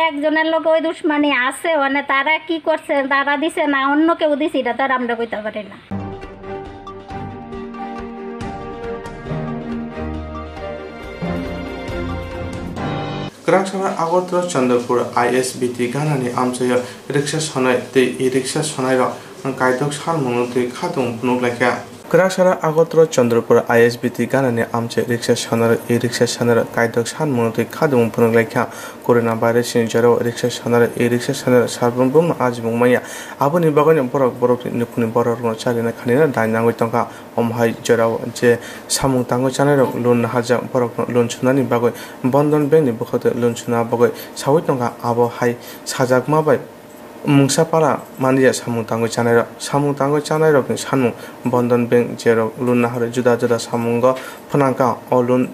একজনের লোকে ওই দুশমনি আছে, মানে তারা কি করছে, তারা দিছে না অন্য কেউ দিছে, এটা তো আর আমরা কইতে পারি না। Kwraksara Agartala Chandrapur I S B T ganani amchaio riksa sonai tei e riksa sonairok kaidok salmungno twi khatung phunuk laikha. Kwraksara Agartala Chandrapur I S B T ganani amchai riksa sanarok e riksa sanarok kaidok sanmung twi khadimung phunuk laikha. Corona virus ni jorao riksa sanarok e riksa sanarok salbrum bumno ajimung manya. Aboni bagwino borok borokni nukhungni bororokno charina khanina dai nangwi tongkha. Omo hai jorao je samung tangwi chanairok loan naharjak borokno loan sunani bagwi Bandhan Bank ni bwkhao tei loan suna bagwi sawi tongkha. Abo hai sajakma bai Mungsa para manliya samung tangwi chanairok. Samung tangwi chanairokni sanmung Bandhan Bank jerok loan naharwi juda juda samungo phnangkha. O loan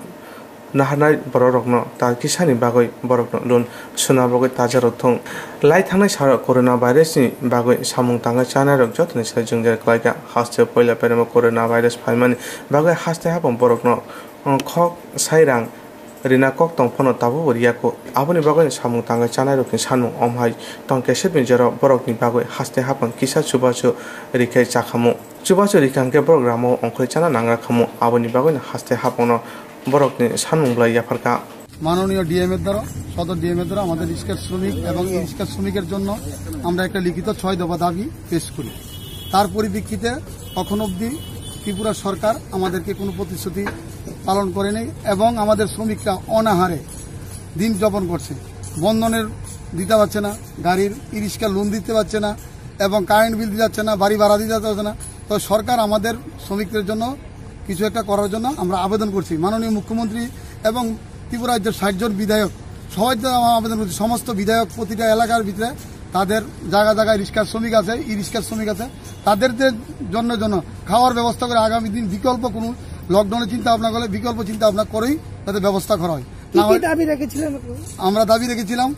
naharnai borokrokno tal kisani bagwi borokno loan suna bagwi tajarok thung. Lai thangnai sarok corona virus ni bagwi samung tangwi chanairok jotoni sai jwngjal klaikha. Haste poila phairokma corona virus phaimani bagwi haste hapang borokno, uh, khok sai rang rina kok tong phano tabukbo riya kho. Aboni bagwi samung tangwi chanairokni sanmung omo hai tong kesepni jorao borokni bagwi haste hapang kisa chubachu rikhai chakhamu. Chubachu rikha hwnkhe borok ramao ongkhorwi chana nangra khamu. Aboni bagwino haste hapangno borokni sanmung belai yapharkha. মাননীয় ডিএম এর দ্বারা, সদর ডিএম এর দ্বারা আমাদের রিক্সার শ্রমিক এবং এই রিক্সার শ্রমিকের জন্য আমরা একটা লিখিত ছয় দফা দাবি পেশ করি। তার পরিপ্রেক্ষিতে এখন অবধি ত্রিপুরা সরকার আমাদেরকে কোনো প্রতিশ্রুতি পালন করেনি এবং আমাদের শ্রমিকরা অনাহারে দিন যাপন করছে। বন্ধনের দিতে পারছে না, গাড়ির ই রিক্সা লোন দিতে পারছে না এবং কারেন্ট বিল দিতে পারছে না, বাড়ি ভাড়া দিতে পারছে না। তো সরকার আমাদের শ্রমিকদের জন্য কিছু একটা করার জন্য আমরা আবেদন করছি। মাননীয় মুখ্যমন্ত্রী এবং ত্রিপুরা রাজ্যের ষাট জন বিধায়ক সবাই তো আমরা আবেদন করছি, সমস্ত বিধায়ক প্রতিটা এলাকার ভিতরে তাদের জায়গা জায়গায় রিক্সার শ্রমিক আছে, ই রিক্সার শ্রমিক আছে, তাদের যে জন্য জন্য খাওয়ার ব্যবস্থা করে আগামী দিন বিকল্প কোনো লকডাউনের চিন্তা ভাবনা করলে বিকল্প চিন্তা ভাবনা করেই তাদের ব্যবস্থা করা হয়। কি না কি হয় দাবি রেখেছিলেন আপনি? আমরা দাবি রেখেছিলাম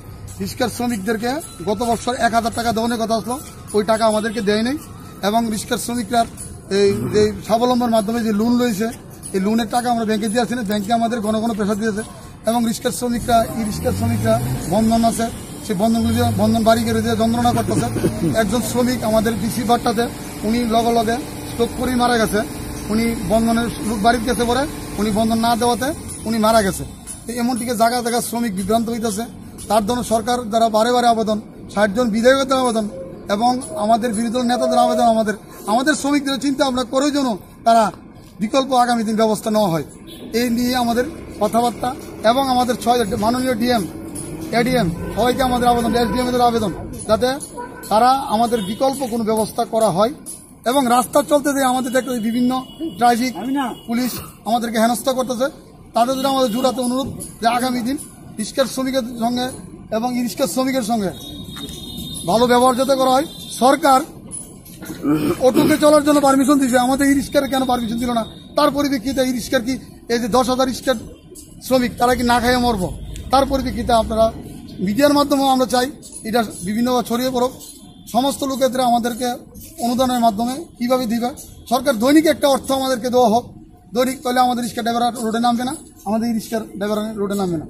রিক্সার শ্রমিকদেরকে গত বছর এক হাজার টাকা দেওয়ার কথা আসলো, ওই টাকা আমাদেরকে দেয়নি এবং রিক্সার শ্রমিকরা এই যে স্বাবলম্বীর মাধ্যমে যে লোন রয়েছে, এই লোনের টাকা আমরা ব্যাংকে দিয়ে আসছি না, ব্যাংকে আমাদের ঘন ঘন প্রেশার দিয়েছে এবং রিক্সার শ্রমিকরা, ই রিক্সার শ্রমিকরা বন্ধন আছে, সেই বন্ধনগুলি দিয়ে, বন্ধন বাড়ি করে দিয়ে যন্ত্রণা করতেছে। একজন শ্রমিক আমাদের ডিসি বাট্টাতে, উনি লগে লগে স্ট্রোক করেই মারা গেছে। উনি বন্ধনের লোক বাড়িতে গেছে পরে উনি বন্ধন না দেওয়াতে উনি মারা গেছে। তো এমন দিকে জায়গা জায়গা শ্রমিক বিভ্রান্ত হইতেছে। তার জন্য সরকার দ্বারা বারে বারে আবেদন, ষাট জন বিধায়কের দ্বারা আবেদন এবং আমাদের বিরোধী দল নেতাদের আবেদন, আমাদের, আমাদের শ্রমিকদের চিন্তা ভাবনা করে যেন তারা বিকল্প আগামী দিন ব্যবস্থা নেওয়া হয়। এই নিয়ে আমাদের কথাবার্তা এবং আমাদের ছয় মাননীয় ডিএম, এডিএম সবাইকে আমাদের আবেদন, এসডিএম এদের আবেদন, যাতে তারা আমাদের বিকল্প কোনো ব্যবস্থা করা হয়। এবং রাস্তা চলতে যে আমাদের দেখতে বিভিন্ন ট্রাফিক পুলিশ আমাদেরকে হেনস্থা করতেছে। তাদের জন্য আমাদের জোর হাতে অনুরোধ যে আগামী দিন রিক্সার শ্রমিকের সঙ্গে এবং ই রিক্সার শ্রমিকের সঙ্গে ভালো ব্যবহার যাতে করা হয়। সরকার অটোকে চলার জন্য পারমিশন দিয়েছে, আমাদের ই রিক্সার কেন পারমিশন দিল না? তার পরিপ্রেক্ষিতে ই রিক্সার কি, এই যে দশ হাজার রিক্সার শ্রমিক, তারা কি না খাইয়ে মরবো? তার পরিপ্রেক্ষিতে আপনারা মিডিয়ার মাধ্যমে আমরা চাই এটা বিভিন্নভাবে ছড়িয়ে পড়ুক। সমস্ত লোকেদের আমাদেরকে অনুদানের মাধ্যমে কিভাবে দিবে, সরকার দৈনিক একটা অর্থ আমাদেরকে দেওয়া হোক দৈনিক, তাহলে আমাদের রিক্সা ড্রাইভার আর রোডে নামবে না, আমাদের এই রিক্সার ড্রাইভার রোডে নামবে না।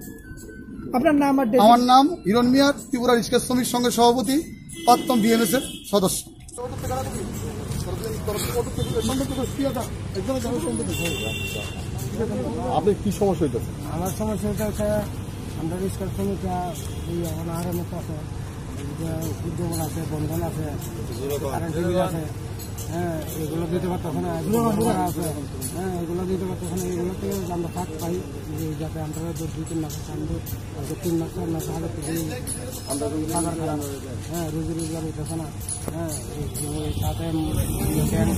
আপনার নাম আর আমার ডেজিগনেশন? নাম হিরণ মিয়া, ত্রিপুরা রিক্সা শ্রমিক সংঘের সভাপতি, প্রাক্তন বিএমএস এর সদস্য। আপনি কি সমস্যা হইতেছে? আমার সমস্যা হইতেছে, আমরা রিক্সা শ্রমিকরা এই অনাহারের মতো আছে। এই যে উদ্যোগ আছে, বন্ধন আছে, কারেন্ট বিল আছে, হ্যাঁ, এগুলো দিতে পারতেছে না, এগুলো ভাড়া আছে, হ্যাঁ, এগুলো দিতে পারতেছে না, এগুলো থেকে আমরা ফাঁক পাই, যে যাতে আমরা দু দুই তিন মাসের সামনে, হয়তো তিন মাস, চার মাস আগে থেকে আমরা রুজি বাজার খারাপ, হ্যাঁ, রুজি রোজগার হইতেছে না, হ্যাঁ, এই, এই তাতে ব্যাংক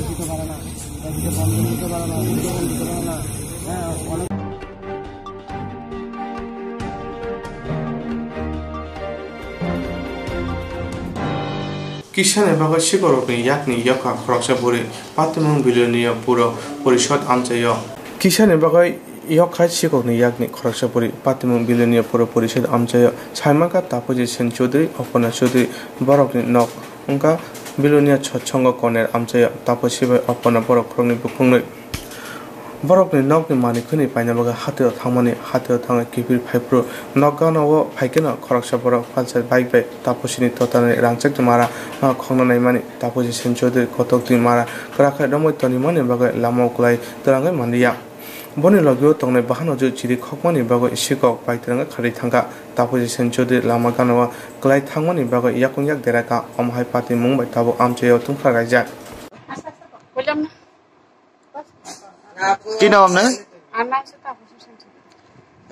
দিতে পারে না, ব্যাংকে বন্ধন দিতে পারে না, উদ্যোগ দিতে পারে না, হ্যাঁ, অনেক Kisani bagwi sikorokni yakni yokha khoroksa bwrwi patimung Bilonia Puro Porishod amchaio. Kisani bagwi yokha sikorokni yakni khoroksa bwrwi patimung Bilonia Puro Porishod amchaio. Saimanka Tapuji Sen Chaudhary, Opona Chaudhary, borokni nok wngkha Bilonia Chotsongo Koner amchaio. Tapusi bai Opona borok khoroknwi bukhuknwi. Borokni nokni manwi khwnwi paina bagwi hatio thangmani, hatio thangwi kiphil phaiphuru nok gana-o phaikheno khoroksa borok palsa bike bai Tapusi ni totanani rangchakni mara, ah, khokna naimani. Tapusi Sen Chaudhary kotokni mara kwrak khe romwi tonimani bagwi lamao kwlai twrangwi manliya. Boni logio tongnai bahanojwk chiri khokmani bagwi sikok bai twrangwi kharwi thangkha. Tapusi Sen Chaudhary lama gana-o kwlai thangmani bagwi yakung yak derakha, omo hai patimung bai tabuk amchaio tungkha raijak. কি নাম আপনার? আমার নাম হচ্ছে তাপস হোসেন সিংহ।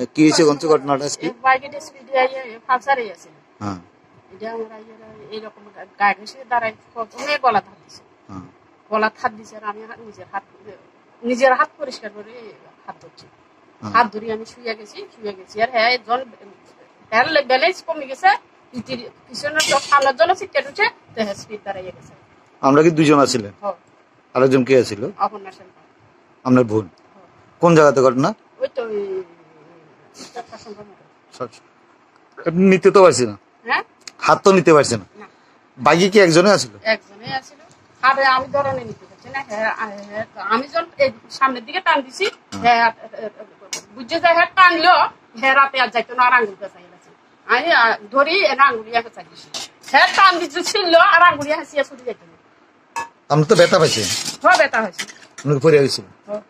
এ, কি হয়েছে, কোন ঘটনাটা আজকে? এ, বাইকে ডেসপিডি আইয়ে, এ, পালসারে আছে। হ্যাঁ। এটা আমরা ইয়ে, এইরকম গা-, গাড়ি এসে দাঁড়ায়, প্রথমে গলা ধার দিছে। হ্যাঁ। গলা ধার দিছে, আর আমি হাত, নিজের হাত, নিজের হাত পরিষ্কার করে হাত ধরছি। হ্যাঁ। হাত ধরে আমি শুয়ে গেছি, শুয়ে গেছি। আর হ্যাঁ, একজন, হ্যাঁ, ব্যালেন্স কমে গেছে, ইতির পিছনের জন, সামনের জনও সিটে উঠে, তো হ্যাঁ, স্পিড দাঁড়াইয়ে গেছে। আমরা কি দুজন আছিলেন? হ্যাঁ। আরেকজন কে আছিল? অপর্ণা সেন। আপনার বোন? হ্যাঁ। কোন জায়গাতে ঘটনা? ওই তো, ওই, চারটার সময় মতো। আচ্ছা। আপনি নিতে তো পারছি না? হ্যাঁ? হাত তো নিতে পারছে না? না। বাইকে কি একজনে আছিল? একজনে আছিল। আরে আমি ধরনে নিতে পারছি না। হ্যাঁ, আ-, হ্যাঁ, তো আমি যখন এই সামনের দিকে টান দিছি, হ্যাঁ। হ্যাঁ, এ, এ, এ, বুঝছে যে হ্যাঁ টানলো, হ্যাঁ রাতে আর যাইতো না, আর আঙ্গুল পেঁচাই গেছে। আমি, আ, ধরি এনে আঙ্গুল ইয়া পেঁচাই দিছি। হ্যাঁ টান দিছি ছিল, আর আঙ্গুল ইয়া হাসিয়া ছুটি যাইতো না। আপনি তো ব্যথা পাইছেন? হ্যাঁ, ব্যথা হয়েছে। আপনি পড়ে হয়েছিল? হ্যাঁ।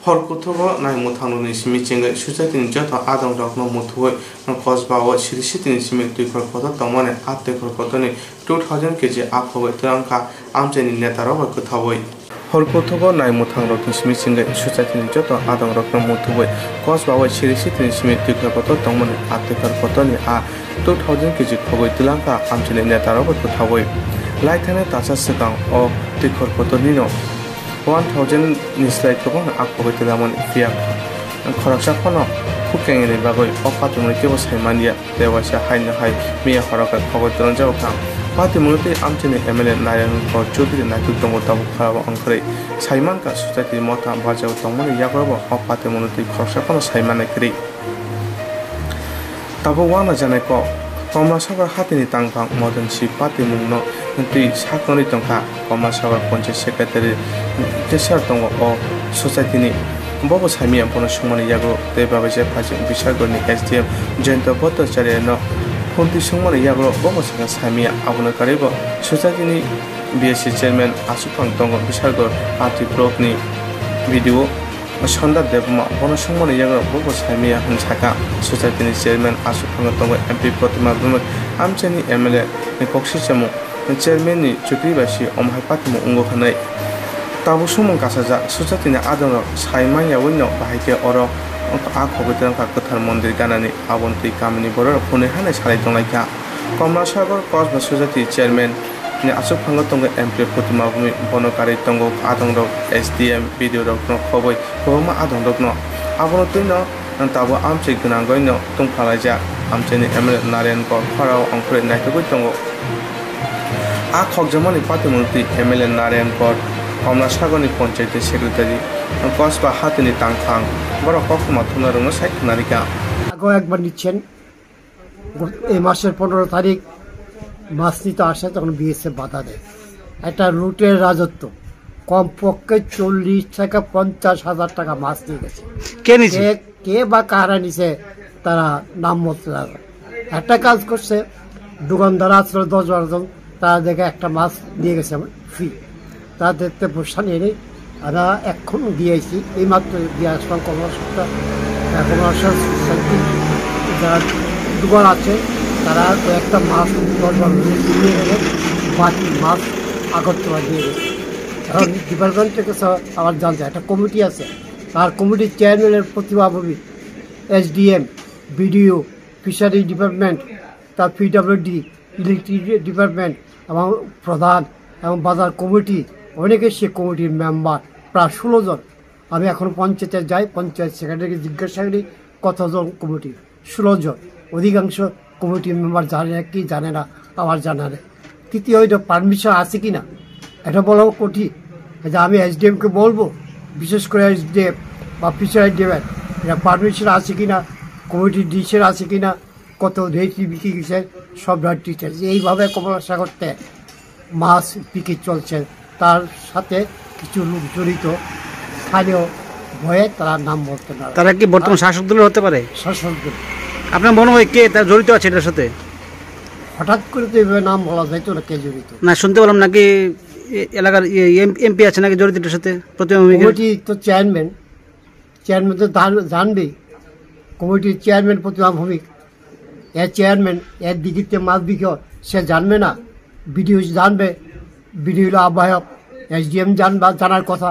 Hor kuthugo nai mwthangrokni simi chengwi society-ni joto adongrokno muthuwi kosbao siri sitini simi twikhor kotor tongmani a twikhor kotorni two thousand K G aphogwi twlangkha amchaini netarok bai kwthawi. Hor kuthugo nai mwthangrokni simi chengwi society-ni joto adongrokno muthuwi kosbao siri sitini simi twikhor kotor tongmani a twikhor kotorni a two thousand K G khogwi twlangkha amchaini netarok bai kwthawi. Laithani tasa swkang o twikhor kotornino one thousand ni slai kwbangno a khogwi twlamani phiya khoroksa phano khuk kengeni bagwi o patimungni kebo sai manya. Tei waisa haino hai miya horo khe khogwi twlangjago kha. Patimungno tei amchaini M L A Narayan Kaur Chowdhury naitugwi tongo tabuk khorao wngkhorwi. Sai mankha society motha barjagwi tongmani yagulobo o patimungno tei khoroksa phano sai manai kwrwi. Tabuk wngna janai kok, Komlasagor hatini tangphang Modon Swi patimungno twi sak nwnwi tongkha. Komlasagor Panchayat Secretary Kesar tongo o society-ni. Bobo saimia bono sungmani yago tei babaija phaijak Bisargorni S D M Jayanta Bhattacharya-no phone twi sungmani yago bobo sakha saimia, abono karwibo society-ni B S C chairman aswk phang tongo Bisargor R T block-ni B D O. Sundar Debbarma bono sungmani yago bobo saimia hwn saka. Society-ni chairman aswk phango tongo M P Protima Bhumik, amchaini M L A ni koksi chamung chairman-ni chukri bai si omo hai patimung wngo hwnwi. Tabuk sumung kasajak society-ni adongrok sai manya wino bahai khe oro a khogwi twlangkha kwthar mondir ganani, aboni twi kamini bororok hwnwi hanai salai tonglaikha. Komlasagor Kosba Society Chairman ni aswk phango tongo M P Protima Bhumik, bono karwi tongo adongrok S D M, B D O rokno khobwi kwbangma adongrokno. Abono twino tabuk amchai gwnangwino tungphalaijak amchaini M L A Narayan Kaur khorao ongkhorwi naitugwi tongo. A khokjakmani patimungtwi M L A Narayan Kaur, Komlasagorni Panchayat Secretary, Kosba hatini tangphang, borok koktwma thumnarokno sai khwnarikha. আগে একবার নিচ্ছেন, এই মাসের পনেরো তারিখ মাছ নিতে আসে, তখন বিএসএফ বাধা দেয়। একটা লুটের রাজত্ব, কমপক্ষে চল্লিশ থেকে পঞ্চাশ হাজার টাকা মাছ নিয়ে গেছে। কে নিছে? কে, কে বা কারা নিছে, তারা নাম বলতে পারবে না। একটা কাজ করছে, দোকানদার আসলো দশ বারো জন, তারা দেখে একটা মাছ নিয়ে গেছে ফ্রি। তাদেরতে বসা নিয়ে নেই। আমরা এখন দিয়ে আইছি, এইমাত্র দিয়ে আসলাম কমলা সপ্তাহ। কমলা সপ্তাহ যারা দোকান আছে, তারা কয়েকটা মাছ দশ বারো জন নিয়ে গেলে বাকি মাছ আগরতলা দিয়ে গেছে। এখন ডিপার্টমেন্টের কাছে আবার জানতে একটা কমিটি আছে, আর কমিটির chairman Pratima Bhowmik, SDM, BDO, fishery department, তার পিডব্লিউডি, ইলেকট্রিক ডিপার্টমেন্ট এবং প্রধান এবং বাজার কমিটি, অনেকে সে কমিটির মেম্বার, প্রায় ষোলো জন। আমি এখন পঞ্চায়েতে যাই, পঞ্চায়েত সেক্রেটারিকে জিজ্ঞাসা করি কতজন কমিটি, ষোলো জন। অধিকাংশ কমিটির মেম্বার জানে কি জানে না, আমার জানা নেই। তৃতীয় হইল পারমিশন আছে কি না, এটা বলাও কঠিন। যে আমি এসডিএমকে বলবো, বিশেষ করে এসডিএম বা ফিশারি ডিপার্টমেন্ট, এটা পারমিশন আছে কি না, কমিটির ডিসিশন আছে কি না, কত রেট বিক্রি গেছে, সব ডিটেলস। এইভাবে কমলা সাগরতে মাছ বিক্রি চলছে, তার সাথে কিছু লোক জড়িত, স্থানীয় ভয়ে তারা নাম বলতে না। তারা কি বর্তমান শাসক দলের হতে পারে? শাসক দল। আপনার মনে হয় কে তার জড়িত আছে এটার সাথে? হঠাৎ করে তো এভাবে নাম বলা যাইতো না, কে জড়িত। না, শুনতে পেলাম নাকি এ-, এলাকার এমপি আছে নাকি জড়িত এটার সাথে, প্রতিমা ভৌমিকের? কমিটি তো চেয়ারম্যান, চেয়ারম্যান তো জান-, জানবেই। কমিটির চেয়ারম্যান প্রতিমা ভৌমিক, এ চেয়ারম্যান এর দিকে মাছ বিক্রি হয়, সে জানবে না? বিডিও জানবে, বিডিও হলো আহ্বায়ক, এসডিএম জানবা, জানার কথা,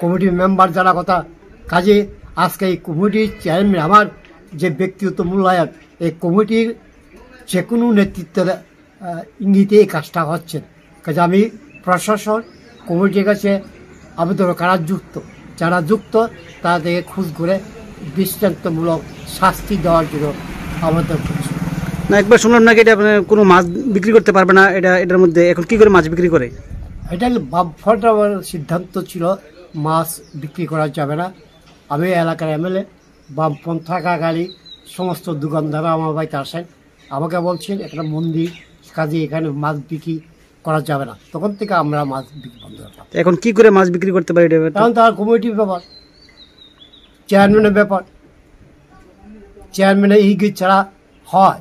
কমিটির মেম্বার জানার কথা। কাজে আজকে এই কমিটির চেয়ারম্যান আমার যে ব্যক্তিগত মূল্যায়ন, এই কমিটির যে কোনো নেতৃত্বের আহ, ইঙ্গিতে এই কাজটা হচ্ছে। কাজে আমি প্রশাসন কমিটির কাছে আবেদন করার যুক্ত, যারা যুক্ত তাদেরকে খুঁজ করে দৃষ্টান্তমূলক শাস্তি দেওয়ার জন্য আবেদন করছি। না, একবার শুনলাম নাকি এটা আপনার কোনো মাছ বিক্রি করতে পারবে না, এটা, এটার মধ্যে এখন কি করে মাছ বিক্রি করে? এটা বামফ্রন্ট আমার সিদ্ধান্ত ছিল মাছ বিক্রি করা যাবে না। আমি এলাকার এমএলএ, বামফ্রন্ট থাকাকালীন সমস্ত দোকানদাররা আমার বাড়িতে আসেন, আমাকে বলছেন একটা মন্দির, কাজে এখানে মাছ বিক্রি করা যাবে না। তখন থেকে আমরা মাছ বিক্রি বন্ধ রাখলাম। এখন কি করে মাছ বিক্রি করতে পারি এটা? এখন তার কমিটির ব্যাপার, চেয়ারম্যানের ব্যাপার। চেয়ারম্যানের ইঙ্গিত ছাড়া হয়,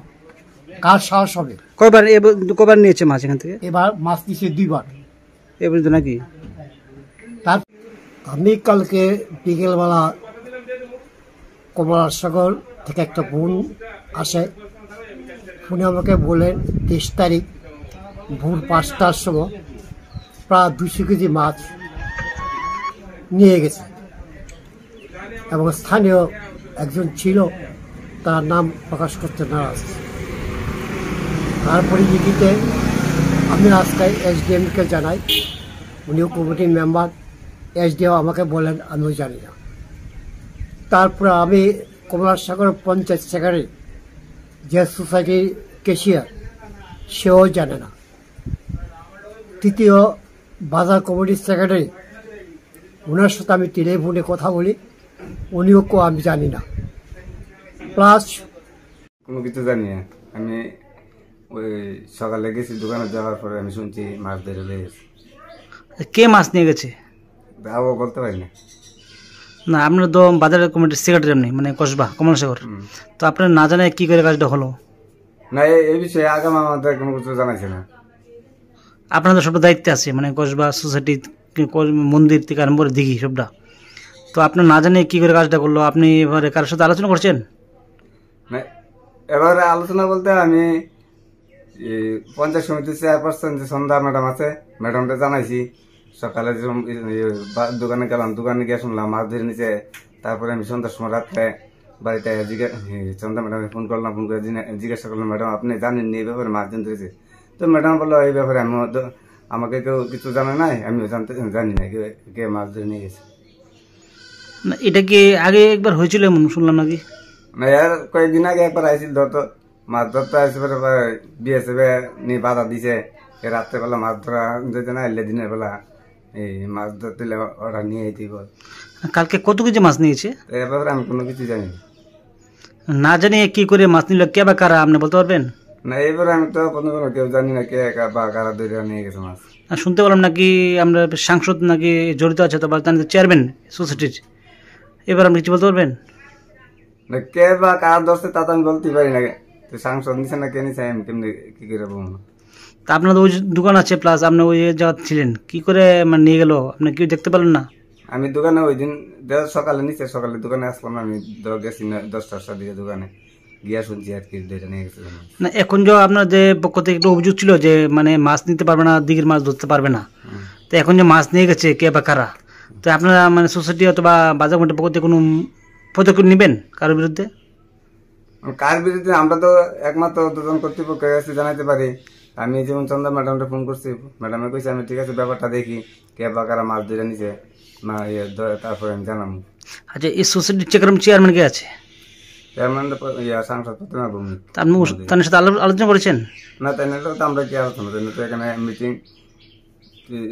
কার সাহস হবে? কয়বার এব-, কয়বার নিয়েছে মাছ এখান থেকে? এবার মাছ নিচ্ছে দুইবার। এ পর্যন্ত নাকি? তার আমি কালকে বিকেলবেলা কমলাসাগর থেকে একটা ফোন আসে। ফোনে আমাকে বলেন, তেইশ তারিখ ভোর পাঁচটার সময় প্রায় দুশো কেজি মাছ নিয়ে গেছে এবং স্থানীয় একজন ছিল, তার নাম প্রকাশ করতে নারাজ। তার পরিপ্রেক্ষিতে আমি আজকে এসডিএমকে জানাই, উনিও কমিটির মেম্বার। এসডিএম আমাকে বলেন, আমিও জানি না। তারপরে আমি কমলাসাগর পঞ্চায়েত সেক্রেটারি, যে সোসাইটির ক্যাশিয়ার, সেও জানে না। তৃতীয় বাজার কমিটির সেক্রেটারি, ওনার সাথে আমি টেলিফোনে কথা বলি, উনিও কো আমি জানি না। প্লাস কোনো কিছু জানি না। আমি ওই সকালে গেছি দোকানে, যাওয়ার পরে আমি শুনছি মাছ ধরে লয়ে গেছে। কে মাছ নিয়ে গেছে? তাও বলতে পারি না। না, আপনারা তো বাজার কমিটির সেক্রেটারি, আপনি মানে কসবা কমলাসাগর। হুম। তো আপনারা না জানায় কি করে কাজটা হলো? না, এই, এই বিষয়ে আগাম আমাদের কোনো কিছু জানাইছে না। আপনারা তো সবটা দায়িত্বে আছে, মানে কসবা সোসাইটি, কি কস-, মন্দির থেকে আরম্ভ করে দিঘি সবটা। তো আপনারা না জানিয়ে কি করে কাজটা করলো? আপনি এবারে কারোর সাথে আলোচনা করছেন? না, এবারে আলোচনা বলতে আমি এই পঞ্চায়েত সমিতির চেয়ারপারসন যে সন্ধ্যা ম্যাডাম আছে, ম্যাডামকে জানাইছি। সকালে যে, ইয়ে, বা-, দোকানে গেলাম, দোকানে গিয়ে শুনলাম মাছ ধরে নিচে। তারপরে আমি সন্ধ্যার সময় রাত্রে বাড়িতে জিজ্ঞা-, এ, চন্দা ম্যাডামকে ফোন করলাম, ফোন করে জিজ্ঞা-, জিজ্ঞাসা করলাম, "ম্যাডাম, আপনি জানেন নি এই ব্যাপারে মাছ ধরে নিচে?" তো ম্যাডাম বললো, "এই ব্যাপারে আমি তো, আমাকে কেউ কিছু জানে নাই, আমিও জানতে, জানি না কে, কে মাছ ধরে নিয়ে গেছে।" না, এটা কি আগে একবার হয়েছিল এমন শুনলাম নাকি? না, এর কয়েকদিন আগে একবার আইছিল, ধরতো মাছ ধরতে আসে, পরে বিএসএফ এ নিয়ে বাধা দিছে। এ রাত্রেবেলা মাছ ধরা যেতে না, এলে দিনের বেলা এই মাছ ধরতে অর্ডার নিয়ে আইতে বল। কালকে কত কেজি মাছ নিয়েছে? তো এ ব্যাপারে আমি কোনো কিছু জানি না। না জানিয়ে কি করে মাছ নিল, কে বা কারা, আপনি বলতে পারবেন? না, এবারে আমি তো কোনো কোনো কেউ জানি না কে কা-, বা কারা ধরে নিয়ে গেছে মাছ। আর শুনতে পেলাম নাকি আমরা সাংসদ নাকি জড়িত আছে, তো বা জানি তো চেয়ারম্যান সোসাইটির, এবার আপনি কিছু বলতে পারবেন? না, কে বা কার দোষে তা তো আমি বলতে পারি না। তো সাংসদ নিছে না কে নিছে, আমি কেমনি কি করে বলবো? তা আপনার তো ওই যে দোকান আছে, প্লাস আপনি ওই জায়গা ছিলেন, কি করে মানে নিয়ে গেল, আপনি কেউ দেখতে পেলেন না? আমি দোকানে ওই দিন দে-, সকালে নিচে সকালে দোকানে আসলাম, আমি দ-, গেছি না দশটার দিকে দোকানে গিয়া শুনছি আর কি, দুইটা নিয়ে গেছে দোকানে। না, এখন যে আপনার যে পক্ষ থেকে একটা অভিযোগ ছিল যে মানে মাছ নিতে পারবে না, দিঘির মাছ ধরতে পারবে না, হুম। তো এখন যে মাছ নিয়ে গেছে কে বা কারা, তো আপনারা মানে সোসাইটি অথবা বাজার কমিটির পক্ষ থেকে কোনো পদক্ষেপ নেবেন কারোর বিরুদ্ধে? কার বিরুদ্ধে? আমরা তো একমাত্র ঊর্ধ্বতন কর্তৃপক্ষের কাছে জানাইতে পারি। আমি যেমন চন্দা ম্যাডামকে ফোন করছি, ম্যাডামে কইছে, "আমি ঠিক আছে, ব্যাপারটা দেখি, কে বা কারা মাছ ধরে নিছে, মা, ইয়ে, ধরে, তারপরে আমি জানাবো।" আচ্ছা, এই সোসাইটির চেয়ারম্যান, চেয়ারম্যান কে আছে? চেয়ারম্যান তো প-, ইয়া, সাংসদ প্রতিমা ভৌমিক। তা আপনি উস-, তার সাথে আলো-, আলোচনা করেছেন? না, তাই না, তো আমরা কি আলোচনা? তাই না, তো এখানে মিটিং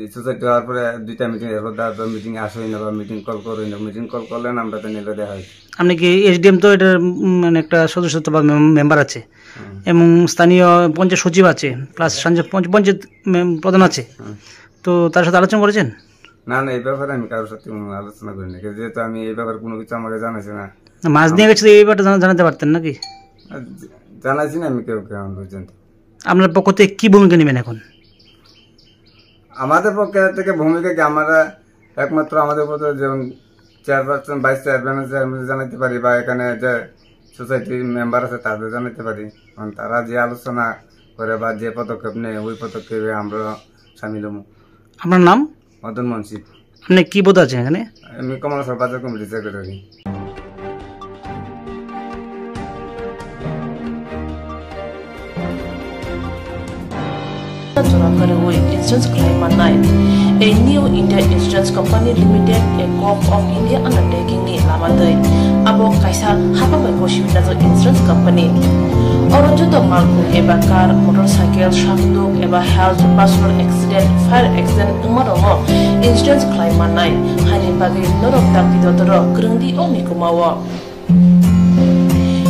এই সোসাইটি হওয়ার পরে দুইটা মিটিং, এরপর দা-, দা মিটিং আসোই না বা মিটিং কল করোই না, মিটিং কল করলে না আমরা তো নিলে দেখা হয়। আপনি কি এসডিএম তো এটার, উম, মানে একটা সদস্য তো বা মেম-, মেম্বার আছে হুম। এবং স্থানীয় পঞ্চায়েত সচিব আছে, প্লাস পঞ্চায়েত, পঞ্চায়েত মেম-, প্রধান আছে, হুম। তো তার সাথে আলোচনা করেছেন? না, না, এই ব্যাপারে আমি কারোর সাথে কোনো আলোচনা করি না, যেহেতু আমি এই ব্যাপারে কোনো কিছু আমাকে জানাইছে না। না, মাছ নিয়ে গেছে তো এই ব্যাপারটা জানা-, জানাতে পারতেন নাকি? আর জ-, জানাইছি না আমি কেউ, কেউ পর্যন্ত। আপনার পক্ষ থেকে কি ভূমিকা নেবেন এখন? আমাদের পক্ষ থেকে ভূমিকা কি, আমরা একমাত্র আমাদের উপর তো যেমন চেয়ারপারসন, ভাইস চেয়ারম্যান আছে, আমি জানাতে পারি, বা এখানে যে সোসাইটির মেম্বার আছে, তাদের জানাতে পারি। কারণ তারা যে আলোচনা করে বা যে পদক্ষেপ নেয়, ওই পদক্ষেপে আমরা সামিল হবো। আপনার নাম? মদন মুন্সি। আপনি কি পদে আছেন এখানে? আমি কমলাসর বাজার কমিটির secretary. Jora kwrwi insurance khlai mannai. A New India Insurance Company Limited, a Gov of India undertaking ni lama twi. Abo kaisa hapma bai gosi najak insurance company. Oro joto malkhung eba car, motorcycle, sakduk eba health, personal accident, fire accident wngma rokno insurance khlai mannai. Haini bagwi norok dakti dotoro kwrwngdi o mikumao.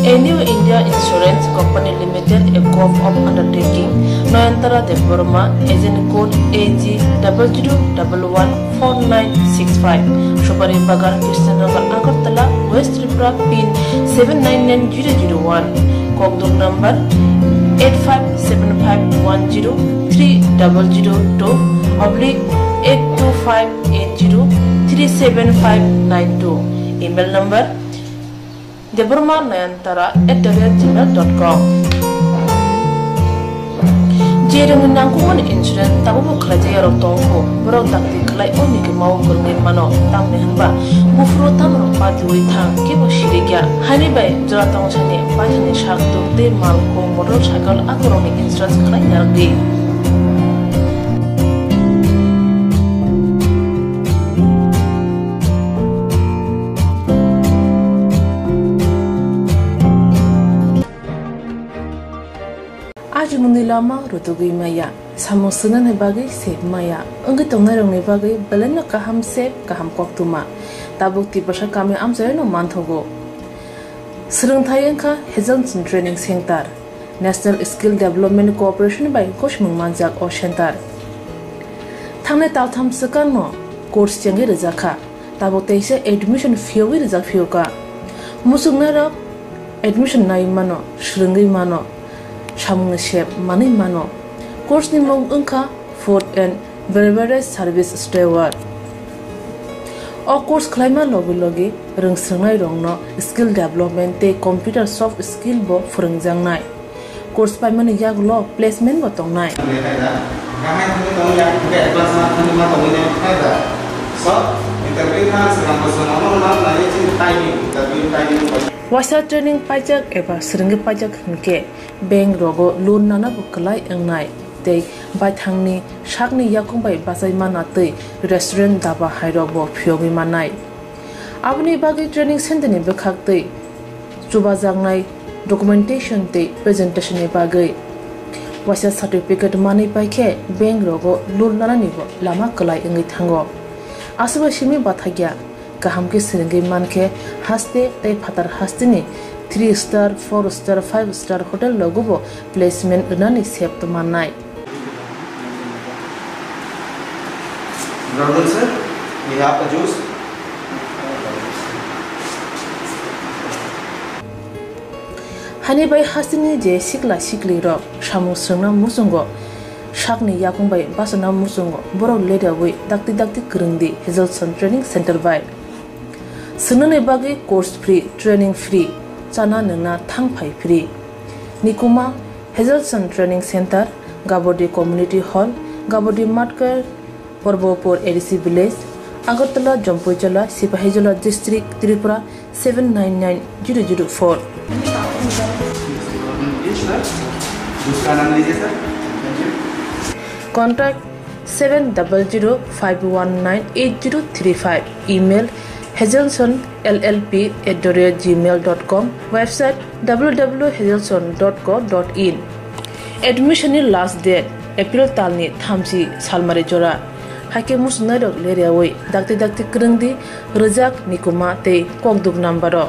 A New India Insurance Company Limited, a Gov of undertaking, Nayantara Debbarma, agent code A G double zero double one four nine six five, Supari Bagan, Krishnanagar, Agartala, West Tripura, pin seven nine nine zero zero one, Kokduk number eight five seven five one zero three double zero two oblique eight two five eight zero three seven five nine two, email number Debbarma Nayantara at the rate gmail dot com. Je rwngni nangkukmani insurance tabukbo khlaijak yarok tongkho, borok dakti khlai o mikumao kwrwngwi mano, tamni hwnba buphuru tamrok patiwi thang kebo sirikya. Haini bai jora tongsani paithani sak tuk tei malkhung motorcycle akorokni insurance khlai narwkdi. Ajimungni lama rutugwi maya, samung swngnani bagwi sep maya, wngwi tongnairokni bagwi belaino kaham sep, kaham koktwma. Tabuk Tiprasa kami amchaino manthogo. Swrwngthai wngkha Hazelson Training Center. National Skill Development Corporation bai gosimung manjak o center. Thangnai taltham swkangno course chengwi rwjakha. Tabuk teisa admission phiyogwi rijak phiyokha. Muchungnairok admission naiwi mano, swrwngwi mano, samungni sep manwi mano. Course ni mung wngkha Food and Beverage Service Steward. O course khlaima logi logi rwngswrwngnairokno skill development tei computer soft skill bo phwrwngjaknai. Course paimani yagulo placement bo tongnai. Waisa training paijak eba swrwngwi paijak hwnkhe bank rogo loan nana bo kwlai wngnai tei baithangni sakni yakung bai bachai mana tei restaurant daba hairok bo phiyogwi mannai. Aboni bagwi training center ni bwkhak tei chubajaknai documentation tei presentation ni bagwi waisa certificate manwi paikhe bank rogo loan nanani bo lama kwlai wngwi thango. Aswk bai simi bathakya kaham khe swrwngwi mankhe haste tei phatar hasteni three star, four star, five star hotel rogo bo placement rwnani sep mannai. Brother sir, we have a juice. Hani bai hasteni je sikla sikli rok samung swrwngna muchungo, sakni yakung bai bachana muchungo, borok leriawi dakti dakti kwrwngdi Hazelson Training Center bai. Swngnani bagwi course free, training free, chana nwngna thang phai free. Nikuma, Hazelson Training Center, Gabodi Community Hall, Gabodi Matkar, Porbopur A D C Village, Agartala, Jampuijala, Sipahijola District, Tripura seven nine nine zero zero four. Contact seven double zero five one nine eight zero three five. Email hazelson L L P at the rate gmail dot com. Website W W W hazelson dot co dot in. Admission ni last date April talni thamchi salmari jora. Haikhe muchungnairok leriawi dakti dakti kwrwngdi rwjak nikuma tei kokduk number o.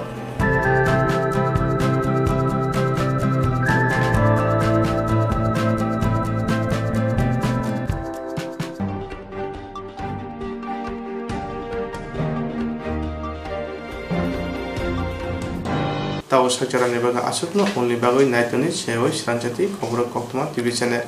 Tao sakchara ni bagwi aswkno unni bagwi naitoni sewi sranchati Kokborok Koktwma T V channel.